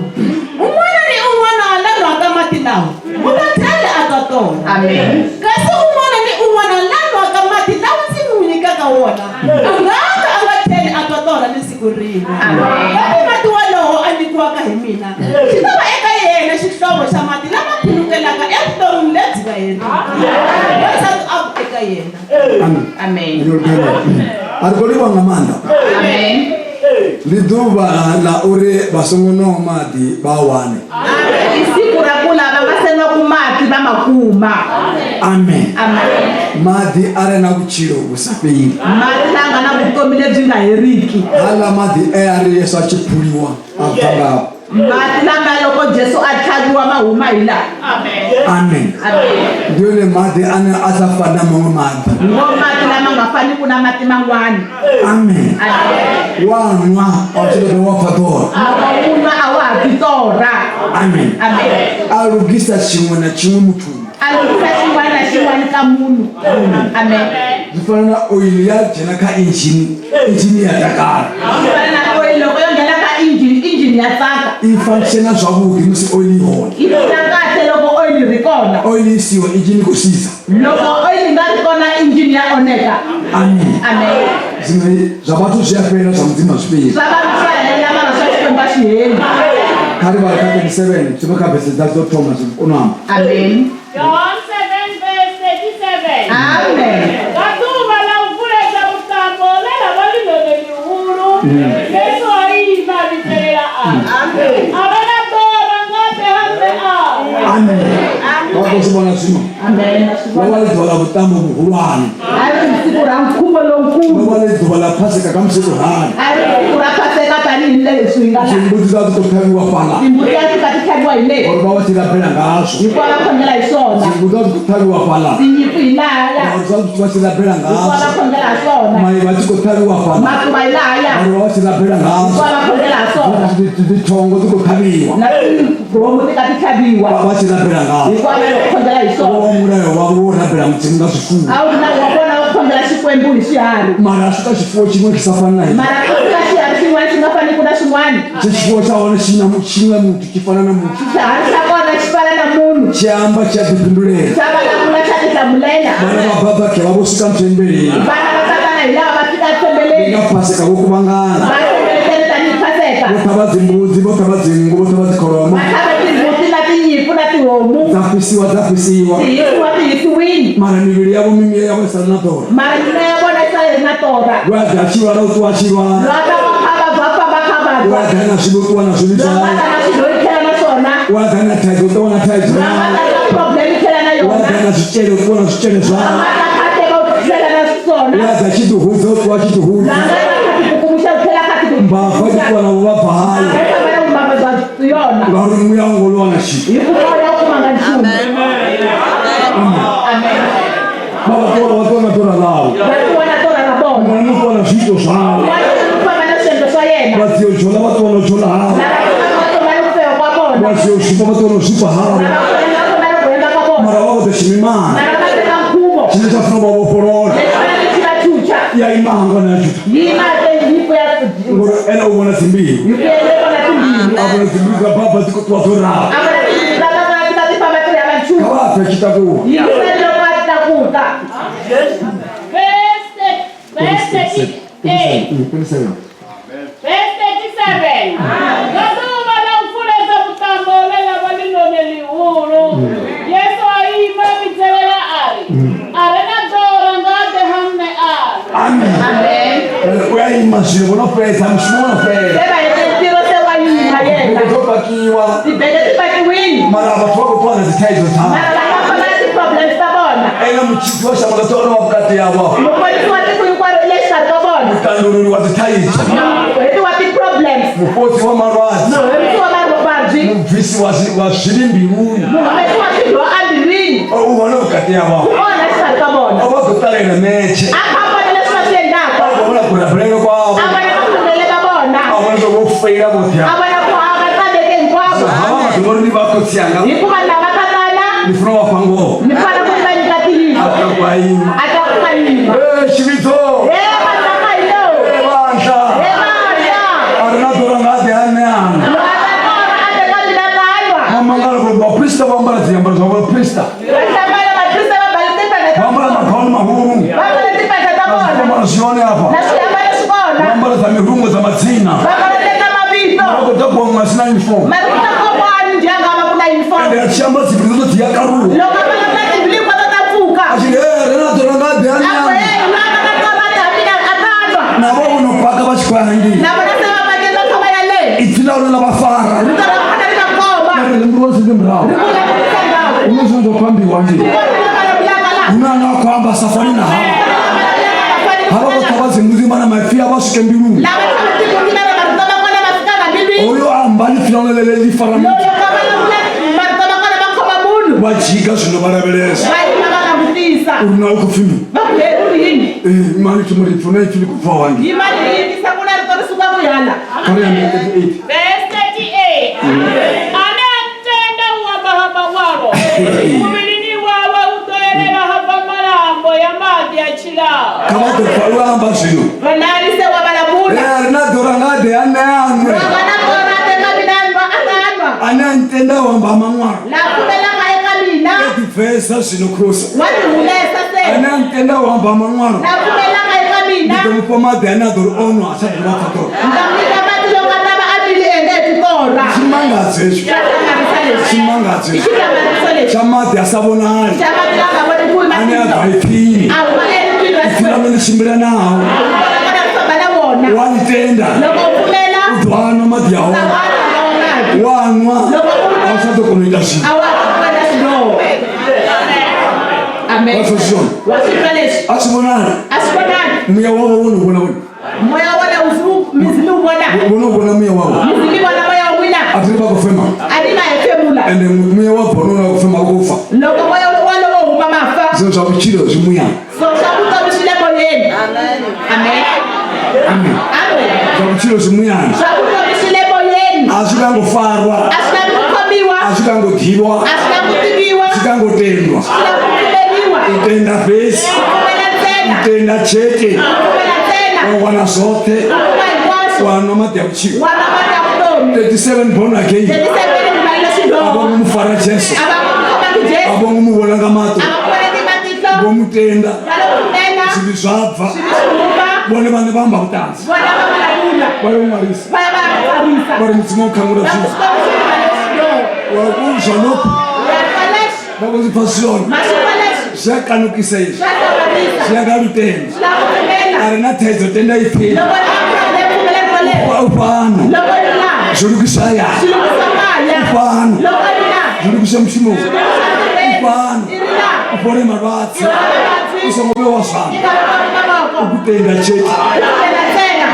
S1: Un'wana ni un'wana la nwaka mati lawa u ta tlhela a twa torha.
S2: Amen.
S1: Kasi un'wana ni un'wana la nwaka mati lawa ndzi n'wi nyikaka wona a nga ka a nga tlheli a twa torha ni siku rin'we. Kambe mati wolowo a nyikiwaka hi mina xi ta va eka yena xihlovo xa mati lama khulukelaka evuton'wini lebyi nga heriki. Wansati a ku eka yena,
S7: Amen.
S2: Amen.
S7: A ri khou livhuwa nga maanḓa.
S2: Amen.
S7: Ndi ḓuvha ḽa uri vha songo nwaho maḓi vha a wane.
S2: I siku ra ku lava va se nwaku mati va ma kuma.
S7: Amen.
S2: Amen.
S7: Maḓi a re na vhutshilo vhu sa fheli.
S2: Mati la nga na vutomi lebyi nga heriki.
S7: Haḽa maḓi e a ri Yesu a tshi phuliwa a bva ngao.
S2: Mati lama loko Jesu a tlhaviwa ma huma hi laha.
S7: Amen.
S2: Amen.
S7: Ndi one maḓi ane a sa fani na maṅwe maḓi.
S2: Hi wo mati lama nga faniku na mati man'wana.
S7: Amen.
S2: Amen.
S7: Wa nwa a u tshi ḓo dovha wa pfa ḓora.
S2: Loko u nwa a wa ha pfi torha.
S7: Amen.
S2: Amen.
S7: A lugisa tshiṅwe na tshiṅwe muthuni.
S2: A lungisa xin'wana na xin'wana ka munhu. Amen.
S7: Zwi fana na oili ya dzhena kha inzhini, inzhini ya takala.
S2: Swi fana na oil loko yo nghena ka engine, engine ya tsaka.
S7: I functiona zwavhuḓi musi oili i hone.
S2: Yi tirha kahle loko oil ri kona.
S7: Oili i siho inzhini i khou sisa.
S2: Loko oil yi nga ri kona engine ya onheka.
S7: Amen.
S2: Amen.
S7: Zwiṅwe zwa vhathu zwi a fhela zwa Mudzimu a zwi fheli.
S2: Swa vanhu swa hela mara swa Xikwembu a swi heli.
S7: Kha ri vhale kha 37 zwi bva kha vese dza dzo thoma zwi kona u amba.
S2: Amen.
S8: John 7 verse 37.
S2: Amen.
S8: Nga ḓuvha ḽa u vuledza vhuṱambo ḽe ḽa vha ḽi ḽone ḽihulu, Yesu a ima a vhidzelela a ri, A re na ḓora nga ḓe ha nṋe a nwe.
S7: Amen. Vha khou zwi vhona zwino.
S2: Amen.
S7: Ḽo vha ḽi ḓuvha ḽa vhuṱambo vhuhulwane.
S2: A ri siku ra nkhuvo
S7: Ḽo
S2: lowukulu.
S7: vha ḽi ḓuvha ḽa Paseka kha musi ro rali.
S2: A ri siku ra Paseka tanihi leswi hi nga laha.
S7: Dzimbuti dza dzi khou ṱhavhiwa fhaḽa.
S2: Timbuti a ti ka ti tlhaviwa hi le.
S7: Ngauri vha vha tshi rabela ngazwo.
S2: Hikuva va khongela hi swona.
S7: Dzimbuti a dzi khou ṱhavhiwa fhaḽa.
S2: Tinyimpfu hi lahaya.
S7: Ngauri dza vha tshi rabela
S2: Hikuva va
S7: ngazwo.
S2: khongela ha swona.
S7: Maivha dzi khou ṱhavhiwa fhaḽa.
S2: Matuva hi lahaya.
S7: Ngauri vha vha tshi rabela ngazwo.
S2: Hikuva va khongela ha swona.
S7: Dzithongo dzi khou ṱhavhiwa.
S2: Na tihomu ti ka ti tlhaviwa.
S7: Vha vha tshi rabela ngazwo.
S2: Hikuva va khongela hi
S7: Wo
S2: swona.
S7: vha mulayo wavho wo rabela Mudzimu nga zwifuwo.
S2: A wu ri nawu wa vona wa ku khongela Xikwembu hi swiharhi.
S7: Mara a swika tshifuwo tshiṅwe tshi sa fani na hetsho.
S2: Mara ku fika xiharhi xin'wana xi nga faniku na xin'wana.
S7: Tshe tshifuwo tsha hone tshi na tshi nga muthu tshi fana na muthu.
S2: Xiharhi xa kona xi fana na munhu.
S7: Tshi amba tshi a ḓifhindulela.
S2: Xa vulavula xa tihlamulela.
S7: Vhana vha baba khe vha vho swika thembeleni.
S2: Vana va tatana hi lava va fika
S7: Ndi
S2: thembeleni.
S7: nga Paseka vho kuvhangana.
S2: Va hlengeletene tanihi Paseka.
S7: Vho ṱhavha dzimbudzi, vho ṱhavha dzinngu, vho ṱhavha dzikholomo.
S2: Va tlhava timbuti na tinyimpfu na tihomu.
S7: Dza fhisiwa dza fhisiwa.
S2: Ti hisiwa ti hisiwile.
S7: Mara mivhili yavho mimiya yavho i sala na ḓora.
S2: Mara mimoya ya vona yi sala yi ri na torha.
S7: We a ḓa a tshi lwala u ṱuwa a tshi lwala.
S2: Loyi a ta va kha a vabya a famba a kha a
S7: We a
S2: vabya.
S7: ḓa na zwivhi u ṱuwa na zwivhi
S2: Loyi a nga
S7: zwawe.
S2: ta na swilo yi tlhela na swona.
S7: We a ḓa na thaidzo u ṱuwa na thaidzo
S2: Loyi a nga
S7: yawe.
S2: ta na problem yi tlhela na
S7: We a
S2: yona.
S7: ḓa na zwitshele u ṱuwa na zwitshele
S2: Loyi a
S7: zwawe.
S2: nga ta kha teka u tlhela na swona.
S7: We a ḓa a tshi ḓihudza u ṱuwa a tshi ḓihudza.
S2: Loyi a nga ta kha tikukumuxa u tlhela kha
S7: Mbava dzi
S2: tikukumuxa.
S7: ṱuwa na vhuvhabva hayo.
S2: Va famba na vumbabva bya yona.
S7: Ngauri muya wo ngo lwa na tshithu.
S2: Hikuva moya wu kumanga nchumu. Amen.
S7: Vha vha ṱuwa vha ṱuwa na ḓora ḽawe.
S2: Va ṱuwa na torha ra vona.
S7: Muṅwe na muṅwe u ṱuwa na zwiito zwawe.
S2: Un'wana na un'wana u famba na swiendlo swa yena.
S7: Vha dzia u dzhola vha ṱuwa na u dzhola hawe.
S2: Lava pfumaka va ṱuwa na ku feba kwa vona.
S7: Vha dzia u zwifha vha ṱuwa na u zwifha hawe.
S2: Lava pfumaka va ṱuwa na ku hemba ka vona.
S7: Mara vha vho ḓo tshimimana.
S2: Mara va teka nkhuvo.
S7: Tshine tsha funa u vha vhofholola.
S2: Lexi faneleke xi va chucha.
S7: Ya ima hangwana ya Juda.
S2: Yi ima nyiko ya
S7: Ngori ene u vhona dzimbilu.
S2: Hi ku yena u vona timbilu.
S7: A vhona dzimbilu dza baba dzi khou ṱuwa dzo ralo.
S2: A vona timbilu ta baba ti ka ti famba ti ri hava nchumu.
S7: Kha vha pfe a tshi takuwa.
S2: Yingisani loko a tlakuka.
S8: Verse 38.
S7: 27.
S8: Verse 37. Nga ḓuvha ḽa u vuledza vhuṱambo ḽe ḽa vha ḽi ḽone ḽihulu, Yesu a ima a vhidzelela a ri, A re na ḓora nga a ḓe ha nṋe a nwe.
S7: Amen.
S2: Amen.
S7: U a ima zwino vho no fhedza mushumo wo no fhela.
S2: Se va hete ntirho se wa yima yena.
S7: Dzo pakiwa.
S2: Tibege ti pakiwile.
S7: Mara vhathu vha khou ṱuwa na dzithaidzo dzavho.
S2: Mara va nga famba na ti-problems ta vona.
S7: Ene mutshidzi wa shango ḽoṱhe o no vha vhukati havho.
S2: Muponisi wa tiko hinkwaro i le xikarhi ka vona.
S7: Mutandululi wa dzithaidzo.
S2: Muheti wa ti-problems.
S7: Mufhodzi wa malwadze.
S2: Muhorisi wa mavabyi.
S7: Mubvisi wa zwi wa zwivhi mbiluni.
S2: Muhumesi wa swidyoho embilwini.
S7: U hone vhukati havho.
S2: U kona exikarhi ka vona.
S7: O vha khou ṱalela metshe.
S2: A kha a vona leswi va swi endlaka.
S7: A khou vhona kurabelele kwavho.
S2: A vona makhongelele ka vona.
S4: A vhona zwa vho feila vhoṱhe
S2: A vona ku hava tsaneke hinkwavo.
S7: Havha vhathu ngori ndi vha khotsi anga
S2: Hikuva lava tatana
S7: ni funa u vha fha ngoho
S2: ni fanele ku va nyika ntiyiso.
S7: A takuwa a ima.
S2: A tlakuka a yima.
S7: Ee, tshivhidzo
S2: He vandla hino.
S7: Ee, vandla
S2: He vandla.
S7: A ri na ḓora nga ḓe a ṋeana
S2: Loyi a nga torha a teka mina tanwa.
S7: Vha mangala uri vhaprista vho ambara dziambaro zwa vhaprista.
S2: Va hlamala vaprista va mbale timpahla ta
S7: Vha ambara magauni mahulu.
S2: Va mbale timpahla ta vona.
S7: Zwiambaro zwi hone hafha.
S2: Na swiambalo swi kona.
S7: Vha ambara dza mirungo dza madzina.
S2: Va ambara teka mavito.
S7: Vha khou takuwa muṅwe a si na uniform.
S2: Mara ku takuwa un'wana ndyangu a va ku na uniform.
S7: Ende a tshi amba dzibili dzo dzi ya karuwa.
S2: Loko a vulavula tibili hinkwato ta pfuka.
S7: A tshi ri, "Ee, ri na ḓora nga ḓe a
S2: A ku,
S7: ṋeana."
S2: "Hey, loyi a nga na torha a mina a tanwa."
S7: Na vho vho no paka vha tshi khou ya hangei.
S2: Na vona se va pakela kha va ya le.
S7: Ipfi ḽa hone ḽa vha fara.
S2: Rito ra kona ri va khoma.
S7: Ḽa ri ri sinde murahu.
S2: Ri vulavurisa ndhawu.
S7: Hu na zwine zwa khou ambiwa ngei.
S2: Ku kona la vulavulaka laha.
S7: Hu na ane a khou amba a sa fani na havha. Havha vhoṱhe vha dzimbudzi vha na maipfi a vha swike mbiluni.
S2: Lava tlhava timbudzi va na marito ma kona ma fikanga mbilwini.
S7: Hoyo a amba ḽipfi ḽa hone ḽeḽe ḽi fara muthu.
S2: Loko va vulavula marito ma kona ma khoma munhu.
S7: Vha dzhiga zwino vha lavhelesa.
S2: Va yima va langutisa.
S7: Uri na u khou pfi mini?
S2: Va ku, He, u ri yini?
S7: Ee, imani thoma ri pfi na ipfi ḽi khou bva wange.
S2: Yimani hi yingisa ku na rito ri suka ku hala.
S7: Kha ri ambe 38.
S8: Verse 38. Ane a ntenda u amba ha maṅwalo, muvhilini wawe u ḓo elela ha bva malambo ya maḓi a tshilaho.
S7: Kha vha ḓo pfa lu amba zwino.
S2: Vonani se wa vulavula.
S7: Ee, ri na ḓora nga ḓe a ṋeanwe.
S2: Wa va na torha a teka mina a nwa a ta nwa.
S7: Ane a ntenda u amba maṅwalo.
S2: La pfumelaka eka mina.
S7: O ḓibvesa zwino khosi.
S2: Wa tihumesa se.
S7: Ane a ntenda u amba maṅwalo.
S2: La pfumelaka eka mina.
S7: Ndi ḓo mu fha maḓi ane a ḓo ri o nwa a tsha dovha a pfa ḓora.
S2: Ndzi ta mu nyika mati loko a ta va a nwile ende hi titorha.
S7: Tshimangadzo hetsho.
S2: Xa hlamarisa lexi.
S7: Tshimangadzo
S2: I
S7: hetsho.
S2: xihlamariso lexi.
S7: Tsha maḓi a sa vhonali.
S2: Xa mati la nga voniki hi
S7: Ane a
S2: matihlo.
S7: bva ipfini.
S2: A huma eritwini ra
S7: Ipfi ḽaṋu ḽi tshimbila nao.
S2: Rito ra kona ri famba na wona.
S7: Wa ḽi tenda.
S2: Loko u pfumela.
S7: U ḓo a nwa maḓi a
S2: U ta
S7: hone.
S2: wa nwa lawa mati.
S7: Wa nwa.
S2: Loko u nwa.
S7: A u tsha ḓo kona u ita zwithu.
S2: A wa ha koni ku endla swidyoho. Amen.
S7: Wa swi swona.
S2: Wa swi twa leswi.
S7: A swi vonali.
S2: A swi vonali.
S7: Muya wawe wo ni vona wena.
S2: Moya wa wena wu mi zi mi wu vona.
S7: Wo no vona muya wawe.
S2: Mi zi mi vona moya wa n'wina.
S7: A ti ri va ku fema.
S2: A ni va hefemula.
S7: Ende muya wa bona na ku fema ku fa.
S2: Loko moya wolowo wu huma ma fa.
S7: Se swa vutshilo swi muyani.
S2: So swa vutomi swi le moyeni. Amen. Amen.
S7: Amen.
S2: Amen.
S7: Swa vutshilo swi muyani.
S2: Swa vutomi swi le moyeni.
S7: A swi kango farwa.
S2: A swi lavi ku khomiwa.
S7: A swi kango ḓivhiwa.
S2: A swi lavi ku tiviwa.
S7: Swi kango tendwa.
S2: Swi lavi ku pfumeriwa.
S7: U tenda fhedzi.
S2: Ku pfumela ntsena.
S7: U tenda tshete.
S2: Ku pfumela ntsena.
S7: Wa wana zwoṱhe.
S2: U kuma hinkwaswo.
S7: Wa nwa maḓi a vhutshilo.
S2: Wa nwa mati ya vutomi.
S7: 37 born again.
S2: 37 rivalile swidyoho.
S7: A vho ngo mu fara Jesu.
S2: A va ngo mu khomangi Jesu.
S7: A vho ngo mu vhona nga maṱo.
S2: A va ku vonangi matihlo.
S7: Vho mu tenda.
S2: Va lo pfumela.
S7: Zwivhi zwa bva.
S2: Swivi swi huma.
S7: Vhone vhaṋe vha amba vhuṱanzi.
S2: Vona va vulavula.
S7: Vha yo ṅwalisa.
S2: Va ya va ya tsarisa.
S7: Vha ri Mudzimu o khangula
S2: Va ku
S7: zwivhi.
S2: Xikwembu xi rivalele swidyoho.
S7: Wa ku zwa lokhu.
S2: Ya twa leswi.
S7: Vha khou zwi pfa zwi zwone.
S2: Ma swi twa leswi.
S7: Zwi a kanukisa izwi.
S2: Swa hlamarisa.
S7: Zwi a nga lutendo.
S2: Swi lava ku pfumela.
S7: A re na thaidzo tenda ipfini.
S2: Loko ri na problem pfumela rito leri.
S7: U fhano.
S2: Loko ri laha.
S7: Zwo lugisa hayani.
S2: Swi lunghisa kaya.
S7: U fhano.
S2: Loko ri laha.
S7: Zwo lugisa mushumoni.
S2: Swi lunghisa ntirhweni.
S7: U fhano.
S2: I ri laha.
S7: U fhole malwadze.
S2: I hola mavabyi.
S7: U songo vhewa zwanḓa.
S2: I nga vekiwangi mavoko.
S7: U tenda tshete.
S2: Ku pfumela ntsena.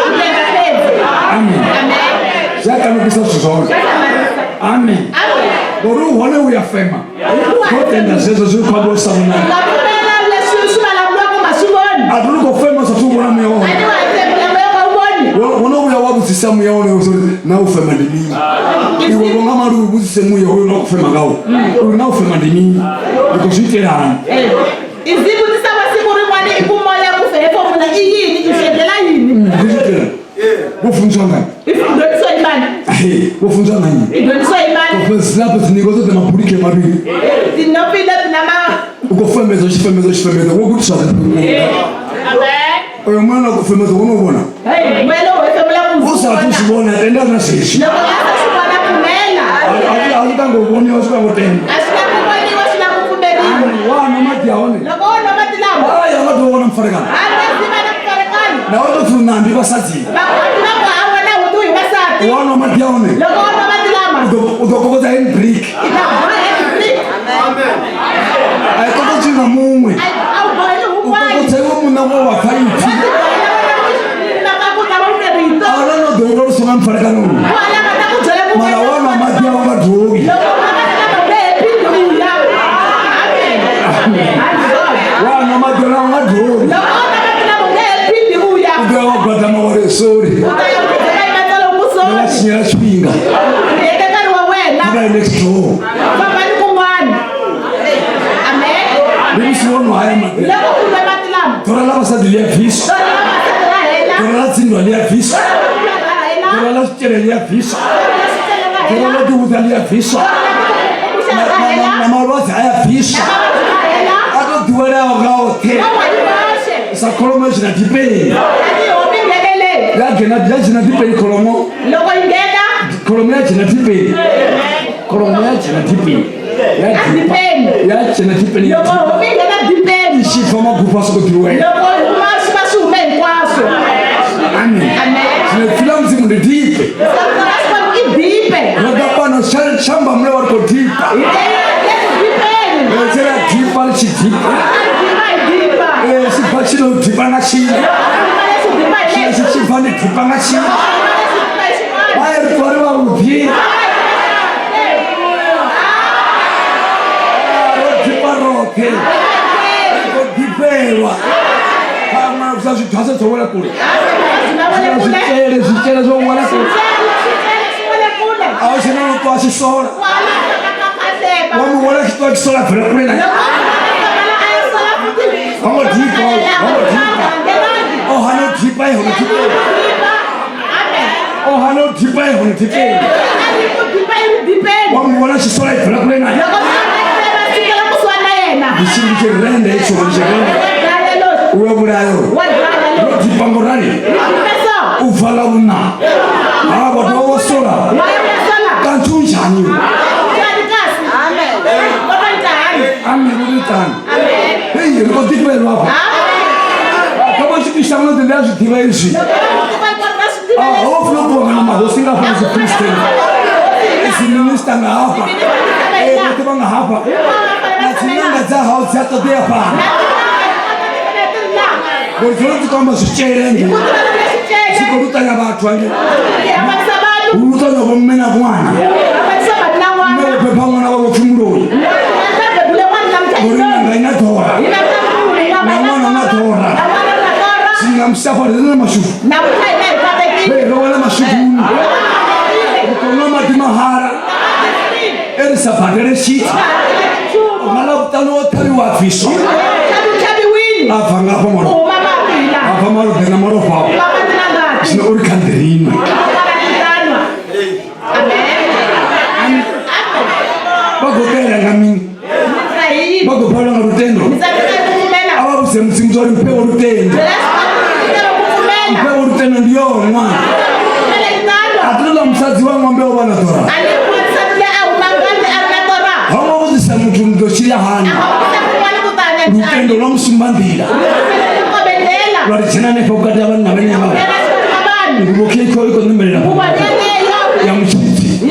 S2: Ku tenda fhedzi.
S7: Amen.
S2: Amen.
S7: Zwi a kanukisa zwithu zwoṱhe.
S2: Swa hlamarisa.
S7: Amen.
S2: Amen.
S7: Ngori u hone u ya fema. Kho tenda zwezwo zwi khou amba u sa vhonali.
S2: Nga pfumela leswi swi vulavuriwaka u nga swi voni.
S7: A thi ri khou fema sa thu vhona muya wa
S2: A
S7: hone.
S2: ni wa hefemula moya u nga wu voni.
S7: Wo no vhuya wa vhudzisa muya wonoyo uri na u fema ndi mini. Iwe vho nga mali u vhudzise muya hoyo na u fema ngawo. Uri na u fema ndi mini. Ndi khou zwi itelani.
S2: I ndzi vutisa va siku rin'wana i ku moya ku hefemula i yini i swi endlela yini.
S7: Ndi zwi itelani. Vho funzwa ngani?
S2: I dyondzisiwa hi mani?
S7: Vho funzwa nga nnyi?
S2: I dyondzisiwa hi mani?
S7: Zilapho dzinikwa dzoṱhe mabulike mavhili.
S2: Tinhompfu leti na ma
S7: U khou femedza u tshi femedza u tshi femedza wo gudiswa oyo muya na khou femedza wo no vhona.
S2: Hey, moya lowu hefemula ku
S7: U sathu zwi vhona tenda na zwezwi.
S2: Loko a sa swi vona pfumela.
S7: A zwi tango vhoniwa zwi tango tenda.
S2: A swi lavi ku voniwa swi lava ku pfumeriwa.
S7: Wa nwa maḓi a hone.
S2: Loko wo nwa mati lama.
S7: Ai a nga ḓo vhona mufarekano.
S2: A nga zi va na mufarekano.
S7: Na wo tou pfi ṋambi vhasadzi.
S2: Vakwati va ku a wena hu tiwi hi vasati.
S7: Wa nwa maḓi a hone.
S2: Loko wo nwa mati lama.
S7: U ḓo kokodza handbrake.
S2: I ta boha handbrake.
S7: A i kokodziwi nga muṅwe.
S2: A wu boheli
S7: U
S2: un'wana.
S7: kokodza iwe muṋe wa wa pfa ipfi.
S2: Wa ti bohela wena n'wini ku ta va u twe rito.
S7: A hu na no ḓo iwa lu songo mufarekano.
S2: Ku hala nga ta ku byela ku
S7: Mara wa nwa maḓi a u nga dovhi.
S2: Loko u nwa mati lama u nge he phindi u ya. Amen.
S7: Wa nwa maḓi a u nga dovhi.
S2: Loko u nwa mati lama u nge he phindi u ya.
S7: U ḓo ya wa gwadama wa ri sorry.
S2: U ta ya u tibyela
S7: Ri va
S2: voni.
S7: tshinyela tshifhinga.
S2: Hi hete nkarhi wa wena.
S7: Kha vha ye next door.
S2: Fambani kun'wana. Amen.
S7: Ndi musi wo nwa haya maḓi.
S2: Loko u nwe mati lama.
S7: Ḓora ḽa vhasadzi ḽi a bviswa.
S2: Ḓora ḽa vhasadzi ra hela.
S7: Ḓora ḽa dzinndwa ḽi a bviswa.
S2: Ḓora ḽa dzinndwa ra hela.
S7: Ḓora ḽa zwitshele ḽi a bviswa.
S2: Ḓora ḽa zwitshele ra
S7: Ḓora
S2: hela.
S7: ḽa ḓihudza ḽi a bviswa.
S2: Ḓora ḽa ḓikukumuša
S7: Na-
S2: ra
S7: na-
S2: hela.
S7: na- Na malwadze a ya bviswa.
S2: Na mavhadzi ra hela.
S7: A to ḓiwelaho nga oṱhe.
S2: Va wa hi voxe.
S7: Sa kholomo i dzhena dipeni.
S2: Tanihi homu yi nghenelele.
S7: Ya dzhena ya dzhena dipeni kholomo.
S2: Loko yi nghena.
S7: Kholomo ya dzhena dipeni. Kholomo ya dzhena dipeni. Ya dipa.
S2: Dipeni.
S7: Ya dzhena dipeni ya
S2: Loko
S7: dipa.
S2: homu yi nghena dipeni.
S7: I tshi bva magufha a sokou ḓiwela.
S2: Loko yi huma swi va swi hume hinkwaswo.
S7: Amen.
S2: Amen.
S7: Zwino ipfi ḽa Mudzimu ndi dipe.
S2: Rito ra Xikwembu i dipe.
S7: Ro ḓa fhano tsha mbamule wa ri khou dipa.
S2: Hi tele le ku dipeni.
S7: Ro tsela dipa ri tshi dipa.
S2: Dipa hi dipa.
S7: Ee, tshi bva tshi no dipa nga tshine.
S2: Dipa lexi dipa hi
S7: Tshine
S2: lexi.
S7: tshi bva ndi dipa nga tshine.
S2: Dipa lexi dipa hi xin'wana.
S7: Vha ye ri ṱuwa ri vhavhuḓi. Ro dipa roṱhe. Ri khou dipelwa. Vhaṅwe zwa zwidwadze zwo wela kule. Zwitshele zwitshele zwo wela kule. A hu tshena no ṱwa a tshi sola. Wa mu vhona a tshi ṱwa a tshi sola bvela kule nae. Ho ngo dipa, ho ngo dipa. O hana u dipa e hone dipeni. O hana u dipa e hone dipeni. Wa mu vhona a tshi sola bvela kule nae. Ndi tshi ndi tshi renda hetsho ndi tshi renda. U ya vhulaya uri. Ro dipa ngo rali. U bva ḽa vhuṋa. Ha vhathu vha vho sola. Kanti unjani? Amen uri itani. Hei ri khou ḓifhelwa hafha. Kha vha tshi shango ḽoṱhe ndi a zwi ḓivha izwi. A ho funa u ṱuwa nga mahosi nga hafha dzi president. Dzi minister nga hafha. Ee vhoṱhe vha nga hafha. Na dzi ṅanga dza hau dzi a ṱoḓea fhano. Ngori dzone dzi khou amba zwitshele ngei. Dzi khou luṱanya vhathu hangei. Hu luṱanya vho mme na ṅwana. Mme vho beba ṅwana vha vho pfi muloi. Ngori ṅanga i na ḓora. Na ṅwana u na ḓora. Zwino ṋamusi afha ri na mashudu. Ee, ro wana mashuduni. Ri khou nwa maḓi mahala. E ri sa badele tshithu. Nga ḽavhuṱanu wo ṱhavhiwa a bviswa. A bva nga hafha malofha. A bva malofha na malofha awe. Zwino uri kha nḓirime. Vha khou ṱela nga mini? Vha khou balelwa nga lutendo. A vha vhudze Mudzimu zwa uri mphe wo lutendo. Mphe wo lutendo ndi yone ṅwana. A thi ḽa musadzi wa ṅwambe o vha na ḓora. Ho ngo vhudzisa muthu ni ḓo tshila hani. Lutendo lwa musumba nḓila. Lwa ri dzhena hanefha vhukati ha vhanna vhenevha. Nguvho khei khou i khou ṋemelela ya mutshidzi.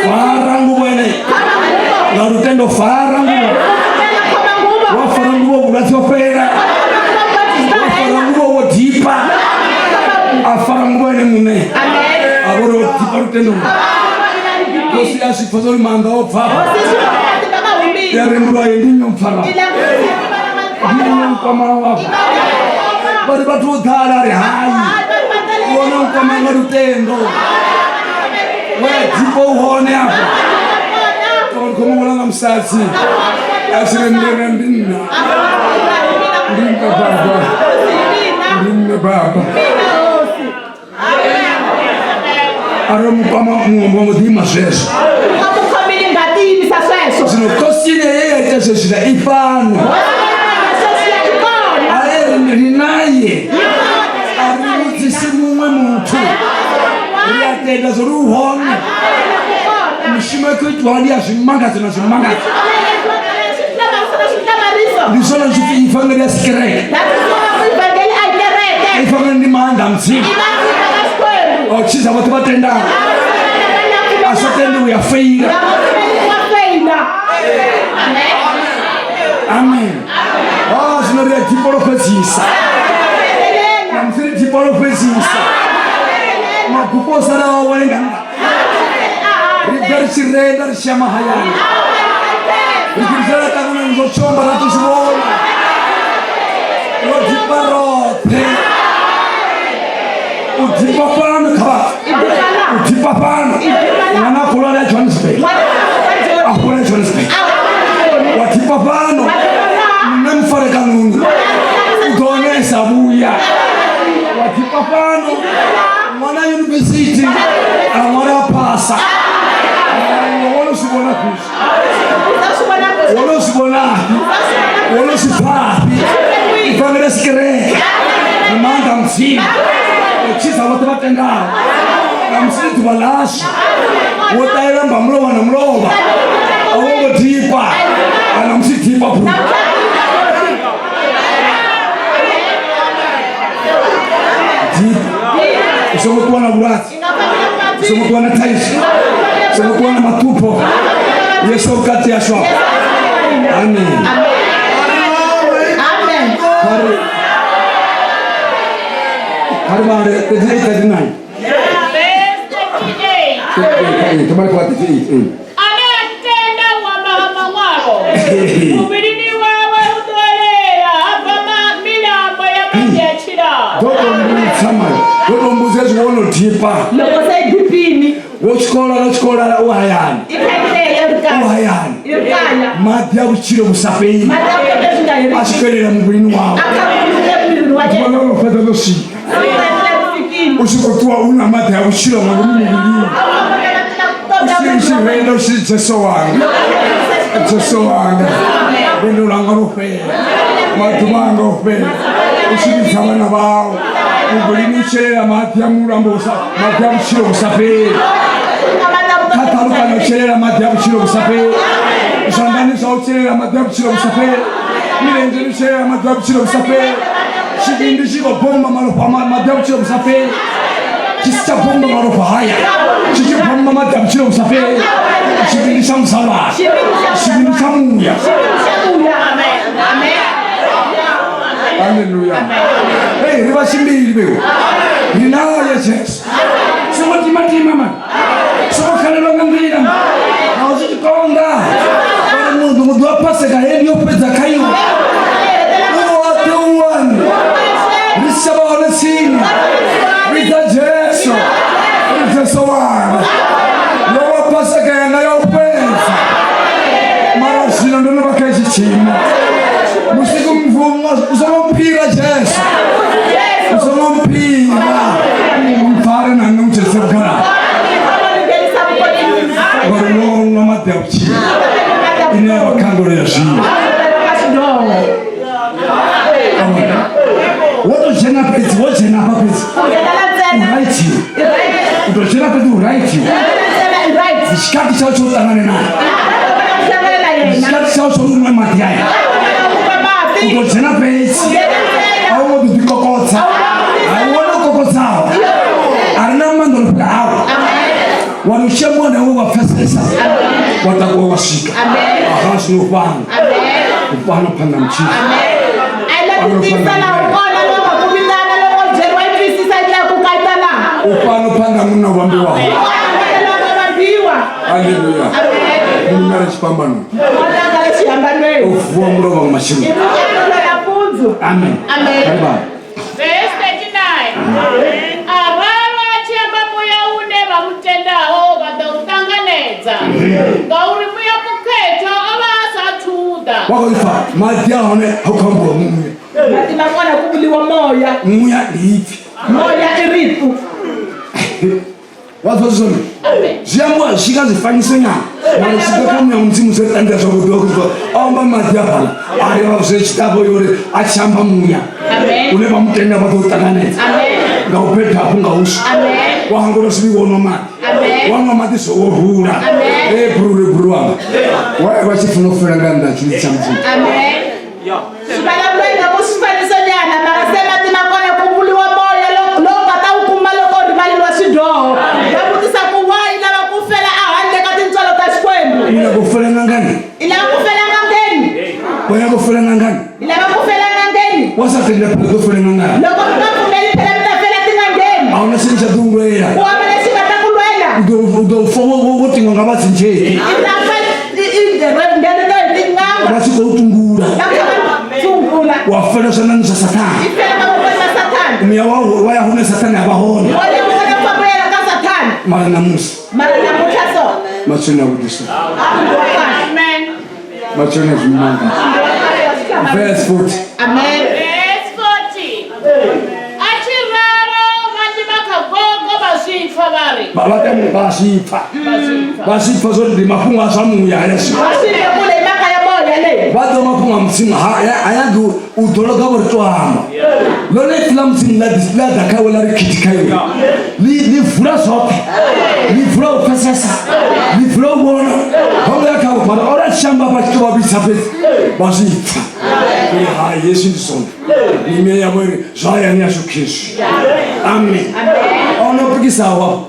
S7: Fara nguvho ene. Nga lutendo fara nguvho. Wa fara nguvho vhulwadze ho fhela. Wa fara nguvho wo dipa. A fara nguvho ene muṋe. A vha uri o dipa lutendo. Khosi ya zwi pfa zwa uri maanḓa o bva afha. Ya rembuluwa ye ndi nnyi o mpfaraho. Ndi nnyi o nkwamaho afha. Vha ri vhathu vho ḓala a ri hai. Wona u kwama nga lutendo. We dipo u hone afha. Ndi khou mu vhona nga musadzi. A tshi ri murena ndi nṋe. Ndi nṋe baba. Ndi nṋe baba. A ri mu kwama muṅwe mbo ḓi ima zwezwo. Zwino khosi ine ye ya ita zwezwiḽa i fhano. A ri ri naye. A ri vhudzisi muṅwe muthu. Ri a tenda zwa uri u hone. Mishumo i khou itiwa ndi ya zwimangadzo na zwimangadzo. Ndi zwone zwi pfi ivangeli ya si kereke. Ivangeli ndi maanḓa a Mudzimu. O tshidza vhoṱhe vha tendaho. A sa tendi u ya feila. Amen. Ah, zwino ri a ḓipolofhedzisa. Ṋamusi ri ḓipolofhedzisa. Magufho o salaho a wele nga nnḓa. Ri bve ri tshi renda ri tshi ya mahayani. Ri fhirisela ṱanganani zwo tshomba ra to zwi vhona. Ro ḓifha roṱhe. U ḓifha fhano kha vhathu. U
S9: U thipa fhano ṅwana a khou lwala ya Johannesburg, a fhola ya Johannesburg. Wa thipa fhano nṋe mufarekanoni u ḓo onesa vhuya. Wa thipa fhano ṅwana yunivesithi a ṅwala a phasa. Wo no zwi vhona fhi? Wo no zwi vhonafhi? Wo no zwi pfafhi? U fanela si kereke nga maanḓa a Mudzimu u tshidza vhoṱhe vha tendaho. Na musi ḽi ḓuvha ḽashu wo ṱalela mba mulovha na mulovha a wo ngo dipa kana musi dipa bru dipa u songo ṱuwa na vhulwadze, u songo ṱuwa na thaidzo, u songo ṱuwa na maṱhupho. Yesu vhukati hashu afha. Amen.
S2: Amen.
S9: Kha ri vhale 38 39.
S8: Verse 38.
S9: Thomani kha 38.
S8: Ane a tenda u amba ha maṅwalo, muvhilini wawe u ḓo elela ha bva milambo ya maḓi a tshilaho.
S9: Ḓo tou mbudza mani, ḓo tou mbudza hezwi wo no thipa.
S2: Loko se i dipini.
S9: Wo tshikola na tshikola u hayani.
S2: I kha itea ri
S9: U
S2: kaya.
S9: hayani.
S2: I ri kaya.
S9: Maḓi a vhutshilo vhu sa fheli
S2: Maḓi a vhutshilo vhu sa fheli.
S9: a swikelela muvhilini wawe.
S2: A kha vhulunge muvhilini wa
S9: Ḓuvha
S2: yena.
S9: ḽo no fhedza ḽo swika. U tshi khou ṱuwa u na maḓi a vhutshilo nga ngomu muvhilini. U tshi renda u tshi Jesu wanga, Jesu wanga, lwendo lwanga lwo fhela, maḓuvha anga o fhela. U tshi vhidza vhana vhau muvhilini u tshelela maḓi a mulambo u sa maḓi a vhutshilo vhu sa fheli. Kha ṱhalukanyo u tshelela maḓi a vhutshilo vhu sa fheli. Zwanḓani zwau u tshelela maḓi a vhutshilo vhu sa fheli. Milenzheni u tshelela maḓi a vhutshilo vhu sa fheli. Tshivhindi tshi khou bomba malofha maḓi a vhutshilo vhu sa fheli. Tshi si tsha bomba malofha haya, tshi tshi bomba maḓi a vhutshilo vhu sa fheli. Tshivhindi tsha musalwana, tshivhindi tsha muya. Haleluya. Hey, ri vhatshimbili vheu. Ri naye Jesu. Songo timatima mani. Songo xelelwa nga nḓila. Naho zwi tshi konḓa. Uri muḓi muḓi wa Paseka heyi yo fhedza kha iwe. U woṱhe u wone. Ri si tsha vha hone tsini. Vhidza Jesu. Ri Jesu wanga. Yo vha Paseka yanga ya u fhedza. Mara zwino ndo no vha kha itshi tshiimo. Musiku mvumo u songo mphira Jesu. U songo mphira. Mpfare na nṋe u tshetse vhugala. Ngori ndo nwa maḓi a vhutshilo. Ine ya vha khandolo ya zwino. Wo to dzhena fhedzi, wo dzhena hafha fhedzi. U right. U to dzhena fhedzi u right. Ndi tshikhathi tshau tsho u ṱangane naye. Ndi tshikhathi tshau tsho u nwa maḓi aya. U to dzhena fhedzi. A wo ngo ḓo ḓi kokodza. A wo no kokodzaho. A ri na maanḓa no fhira awe. Wa no tshia muwana we wa pfesesa. Wa takuwa wa swika. Aha zwino fhano. U fhano phanḓa mutshilo. U fhano phanḓa munna u vhambiwaho. Haleluya. Munna re tshifhambano. O vuwa mulovha nga matsheloni. Amen.
S2: Amen.
S9: Kha ri vhale.
S8: Verse 39. A ralo a tshi amba muya une vha mu tendaho vha ḓo u ṱanganedza, ngauri Muya Mukhethwa o vha a sa athu u ḓa.
S9: Wa khou ipfa maḓi a hone ha khou ambiwa muya.
S2: Mati ma kona ku vuliwa moya.
S9: Muya ndi ipfi.
S2: Moya i rito.
S9: Wa pfa zwi zwone? Zwi ambiwa zwi nga zwifanyiso nyana. Mara zwi ḓa kha muya wa Mudzimu zwi ri tandela zwavhuḓi wa khou a amba maḓi hafhaḽa. A ri vha zwe tshiṱavho yo uri a tshi amba muya. Une vha mu tenda vha ḓo u ṱanganedza. Nga u beda hafhu nga uswa. Wa hangwelwa zwivhi wo nwa maḓi. Wa nwa maḓi zwo wo rula. Ee brure bru wanga. Wa vha tshi funa u fela nga nnḓa ha tshilidzi tsha Mudzimu.
S2: Swi vulavuriwa ingaku swifaniso nyana mara se mati ma kona ku vuliwa moya lowu nga ta wu kuma loko u rivaleriwa swidyoho. Va vutisa ku why i lava ku fela ehandle ka tintswalo ta Xikwembu.
S9: I lava ku fela n'angani?
S2: I lava ku fela n'angeni?
S9: Wa lava ku fela n'angani?
S2: I lava ku fela n'angeni?
S9: Wa sa tenda phela ḓo fela n'angani.
S2: Loko mi nga pfumeli phela mi ta fela tin'angeni.
S9: A huna tshine tsha ḓo u lwela.
S2: Ku hava lexi nga ta ku lwela.
S9: U ḓo fa wo tingwa nga vhatsinzheki.
S2: I ta fa i ngeneka hi tin'anga.
S9: Vha tshi khou tungula.
S2: Va kha va tungula.
S9: Wa fela zwanḓani zwa Sathane.
S2: I fela mavokweni ma Sathane.
S9: Muya wa wa ya hune Sathane a vha hone.
S2: Moya wu kona ku famba wu ya ka Sathane.
S9: Mara namusi.
S2: Mara namuntlha so.
S9: Matsheloni a vhuḓisa.
S8: Amen.
S9: Matsheloni a zwimangadzo. Verse 40.
S2: Amen.
S8: Verse 40. A tshi ralo vhanzhi vha kha gogo vha zwi pfa vha ri.
S9: Vha vha tenda vha zwi pfa. Vha zwi pfa zwori ndi mafhungo a zwa muya hezwi.
S2: Va swi twa kule hi mhaka ya moya leyi.
S9: Vha ḓo mafhungo a Mudzimu ha a nyagi u ḓologa vho ri to amba. Ḽone ipfi ḽa Mudzimu ḽa ḓi ḽa ḓa kha iwe ḽa ri khithi kha iwe. Ḽi ḽi vula zwoṱhe. Ḽi vula u pfesesa. Ḽi vula u vhona. Ho ngo ya kha vho mara ora tshi amba vha tshi to vha vhidza fhedzi vha zwi pfa. Uri hai hezwi ndi zwone. Mimia yavho iri zwa hayani yashu khezwi. Amen. A huna u pikisaho hafho.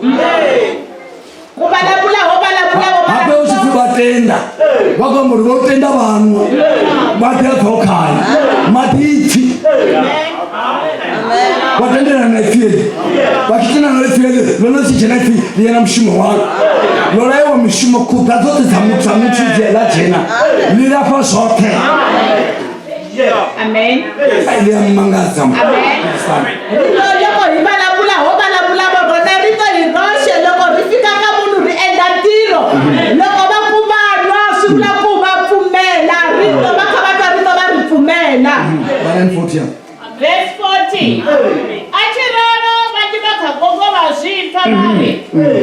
S2: Ku vulavula ho vulavula ho
S9: Hape u tshi pfi vha tenda vha khou amba uri vho tenda vhanwa maḓi a bvaho khayo maḓi ipfi vha tendelana na ipfi heḽi vha tshi tendelana na ipfi heḽi ḽo no tshi dzhena ipfi ḽi ya na mushumo walo ḽo laiwa mishumo khuḓa dzoṱhe dza muthu dza muthu dzi ḽa dzhena ḽi lafha zwoṱhe.
S2: Amen.
S9: Ai, ḽi a mmangadza.
S2: Amen. Rito loko hi vulavula ho vulavula va vona rito hi roxe loko ri fika ka munhu ri endla ntirho. Loko va ku va nwa swi vula ku va pfumela rito va kha va twa rito va ri pfumela.
S9: Vhalani 40 ya.
S8: Verse 40. A tshi ralo vhanzhi vha kha gogo vha zwi pfa vha ri,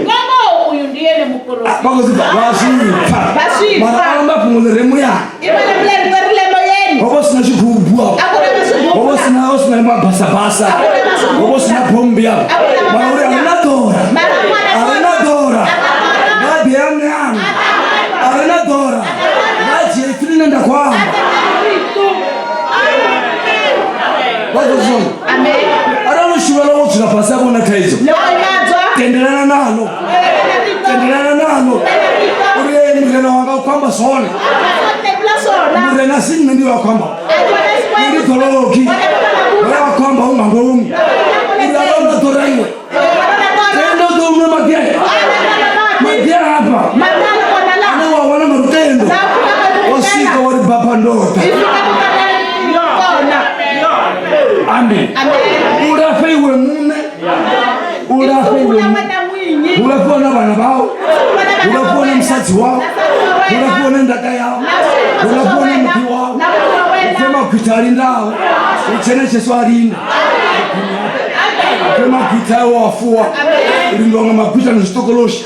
S8: Ngoho uyu ndi ene muporofita.
S9: Vha khou zwi pfa vha zwi pfa.
S2: Vha zwi pfa.
S9: Mara a amba fhungo ḽi re muyani.
S2: I vulavula rito ri le moyeni.
S9: Ho vha hu si na zwigubu afho.
S2: A ku na
S9: Ho vha hu si na hu si na mabasabasa. Ho vha hu si na bombi afho. Mara uri a ri na ḓora. A ri na ḓora. Nga ḓi ya ṋeana. A ri na ḓora. Nga dzhie ipfi ḽine nda khou amba. Vha khou zwi vhona? Arali u tshi vhala wo dzula fhasi a vhona thaidzo. Tendelana nalo. Tendelana nalo. Uri ee murena wanga u khou amba zwone. Murena si nṋe ndi wa khou amba. Nṋe ndi ḓologi. Vha vha khou amba u nga ngomu. Uri arali u na ḓora iwe. Tenda u ḓo nwa maḓi aya. Maḓi a hafha. Ane wa wana nga lutendo. Wa swika wa ri baba ndoṱa. Amen. U lafhe iwe muṋe. U lafhe iwe muṋe. U lafhiwa na vhana vhau. U lafhiwa na musadzi wau. U lafhiwa na ndaka yau. U lafhiwa na muḓi wau. U pfe magwitha a lindaho. U tshene Jesu a linda. U pfe magwitha ayo wa fuwa. U lindiwa nga magwitha na zwitokoloshi.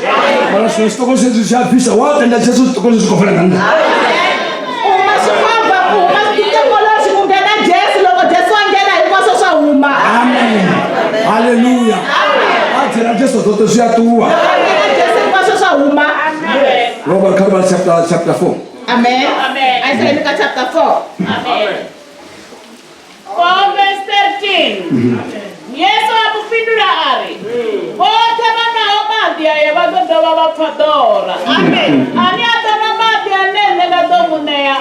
S9: Mara zwino zwitokoloshi hezwi zwi a bvisa. Wa tenda Jesu zwitokoloshi zwi khou bvela nga nnḓa.
S2: Huma swikwava ku huma titokoloshi ku nghena Jesu loko Jesu a nghena hinkwaswo swa huma.
S9: Amen. Haleluya. A dzhena Jesu zwoṱhe zwi a ṱuwa.
S2: Loko a nghena Jesu hinkwaswo swa huma.
S9: Robert Calvary chapter 4.
S2: Amen.
S8: Amen.
S2: A hi ka chapter 4.
S8: Amen. 4 verse 13. Yesu a mu fhindula a ri, Vhoṱhe vha nwaho maḓi aya vha ḓo dovha vha pfa ḓora. Amen. Ane a ḓo nwa maḓi ane nṋe nda ḓo mu ṋea,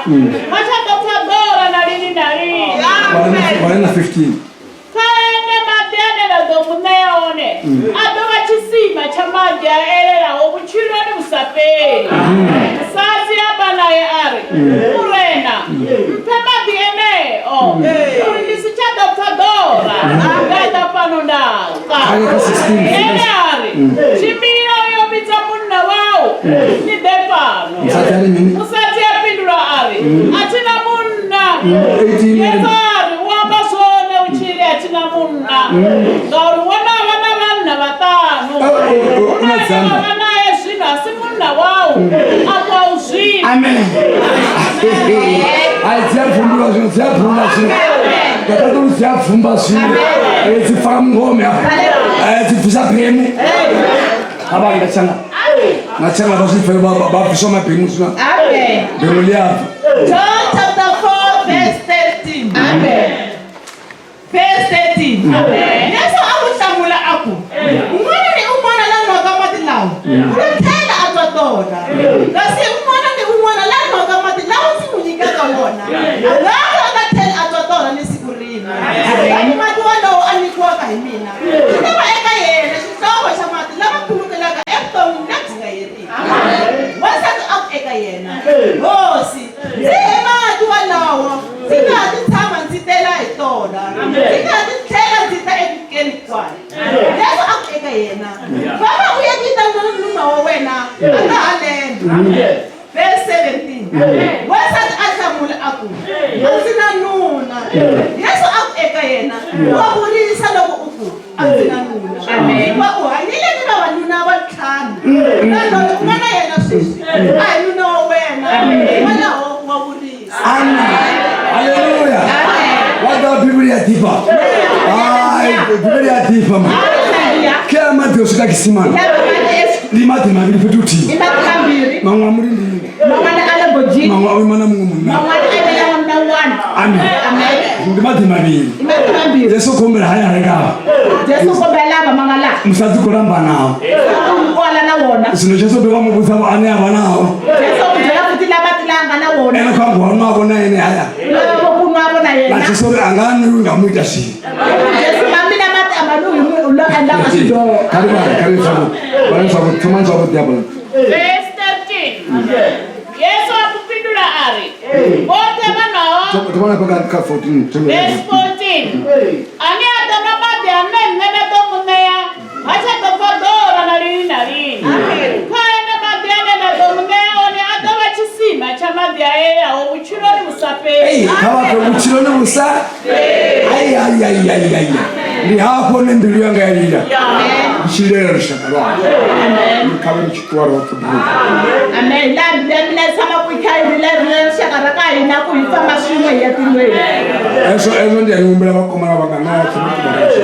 S8: ha tsha ḓo pfa ḓora na lini na lini.
S9: Vhala na 15.
S8: Kha ene maḓi ane nda ḓo mu ṋea one a ḓo vha tshisima tsha maḓi a elelaho vhutshiloni vhu sa fheli. Musadzi a amba nae a ri, Murena, mphe maḓi eneo, uri ndi si tsha ḓo pfa ḓora nda ḓa fhano nda ka.
S9: Kha kha 16.
S8: Ene a ri, Tshimbila u yo vhidza munna wau, ni ḓe fhano.
S9: Musadzi a ri mini?
S8: Musadzi a fhindula a ri, A thi na munna.
S9: 18.
S8: Yesu a ri, U amba zwone u tshi ri a thi na munna, ngauri wo no vha na vhanna vhaṱanu,
S9: Oh, oh, oh,
S8: huno
S9: una
S8: ane
S9: dzanga.
S8: wa vha nae zwino a si munna wau, a ṱwa u zwifha.
S9: Amen. Hai dzi a bvumbiwa zwino dzi a bvumba zwino. Ngaṱaḓulu dzi a bvumba zwino. Eh, dzi fara mungome hafha. Eh, dzi bvisa bemu. Ha vha nga tshanga. Nga tshanga vha zwi pfe vha bviswa mabemu zwino.
S2: Amen.
S9: Bemu ḽi a bva.
S1: John chapter 4 verse 13.
S2: Amen.
S1: Verse 13. Yesu a n'wi hlamula a ku, Un'wana ni un'wana la nwaka mati lawa u ta tlhela a twa torha. Kasi un'wana ni un'wana la nwaka mati lawa ndzi n'wi nyikaka wona, a nga ka a nga tlheli a twa torha ni siku rin'we. Kutani mati wolowo a nyikiwaka hi mina xi ta va eka yena xihlovo xa mati lama khulukelaka evuton'wini lebyi nga heriki. Wansati a ku eka yena, Hosi, ndzi he mati walawo, ndzi nga ha ti tshama ndzi tela hi tona, ndzi nga ha ti tlhela ndzi ta eku keni kwale. Yesu a ku eka yena, Famba u ya vita vitana nuna wa wena a ta haleno. Verse 17. Wansati a hlamula a ku, A ndzi na nuna. Yesu a ku eka yena, Wa vurisa loko u ku, A ndzi na nuna. Hikuva u hanyile ni vavanuna va ntlhanu, na loyi u nga na yena sweswi a hi nuna wa wena, hikwalaho wa vurisa.
S9: Amen. Haleluya. Wa ḓa Bivhili ya ḓifha. Hai, Bivhili ya ḓifha man. Khe a maḓi o swika kisimani. Ndi maḓi mavhili fhethu huthihi.
S2: I mati mambirhi.
S9: Maṅwe a mulindini.
S2: Man'wana a le godini.
S9: Maṅwe o ima na muṅwe munna.
S2: Man'wana a yimela wanuna un'wana.
S9: Amen.
S2: Amen.
S9: Ndi maḓi mavhili.
S2: I mati mambirhi.
S9: Yesu khou humbela haya rengaho.
S2: Jesu u kombela lava ma nga laha.
S9: Musadzi khou lamba nao.
S2: U kwala na wona.
S9: Zwino Jesu dovha mu vhudza vho ane a vha nao.
S2: Jesu u byela futhi lama ti la nga na wona.
S9: Ene khou amba wa nwa vho na ene haya.
S2: Lava vo ku nwa vona
S9: Na
S2: yena.
S9: Jesu uri a nga nwiwi nga mu ita zwini.
S2: Jesu ma mina mati a ma nwiwi hi munhu loyi a endlaka swidyoho.
S9: Kha ri vhale, kha ri zwavhuḓi. Vhalani zwavhuḓi, thomani zwavhuḓi hafhaḽa.
S8: Verse 13. Yesu a mu fhindula a ri, Vhoṱhe vha nwaho
S9: Thomani hafha kha 14.
S8: Verse 14. Ane a ḓo nwa maḓi ane nṋe nda ḓo mu ṋea ha tsha ḓo pfa ḓora na lini na lini. Kha ene maḓi ane nda ḓo mu ṋea one a ḓo vha tshisima tsha maḓi a elaho vhutshiloni vhu sa fheli.
S9: Kha vha pfe vhutshiloni vhu sa ai ai ai ai ai ndi hafho hune mbilu yanga ya lila ndi tshi lilela lushaka lwanga kha vha ri tshi ṱuwa roṱhe bro
S2: Amen. Laha mbilu ya mina yi tshama ku yi kha yi rila yi rilela rixaka ra ka hina ku hi famba swin'we hi ya tilweni.
S9: Hezwo hezwo ndi a ni humbela vhakomana vhanga noṱhe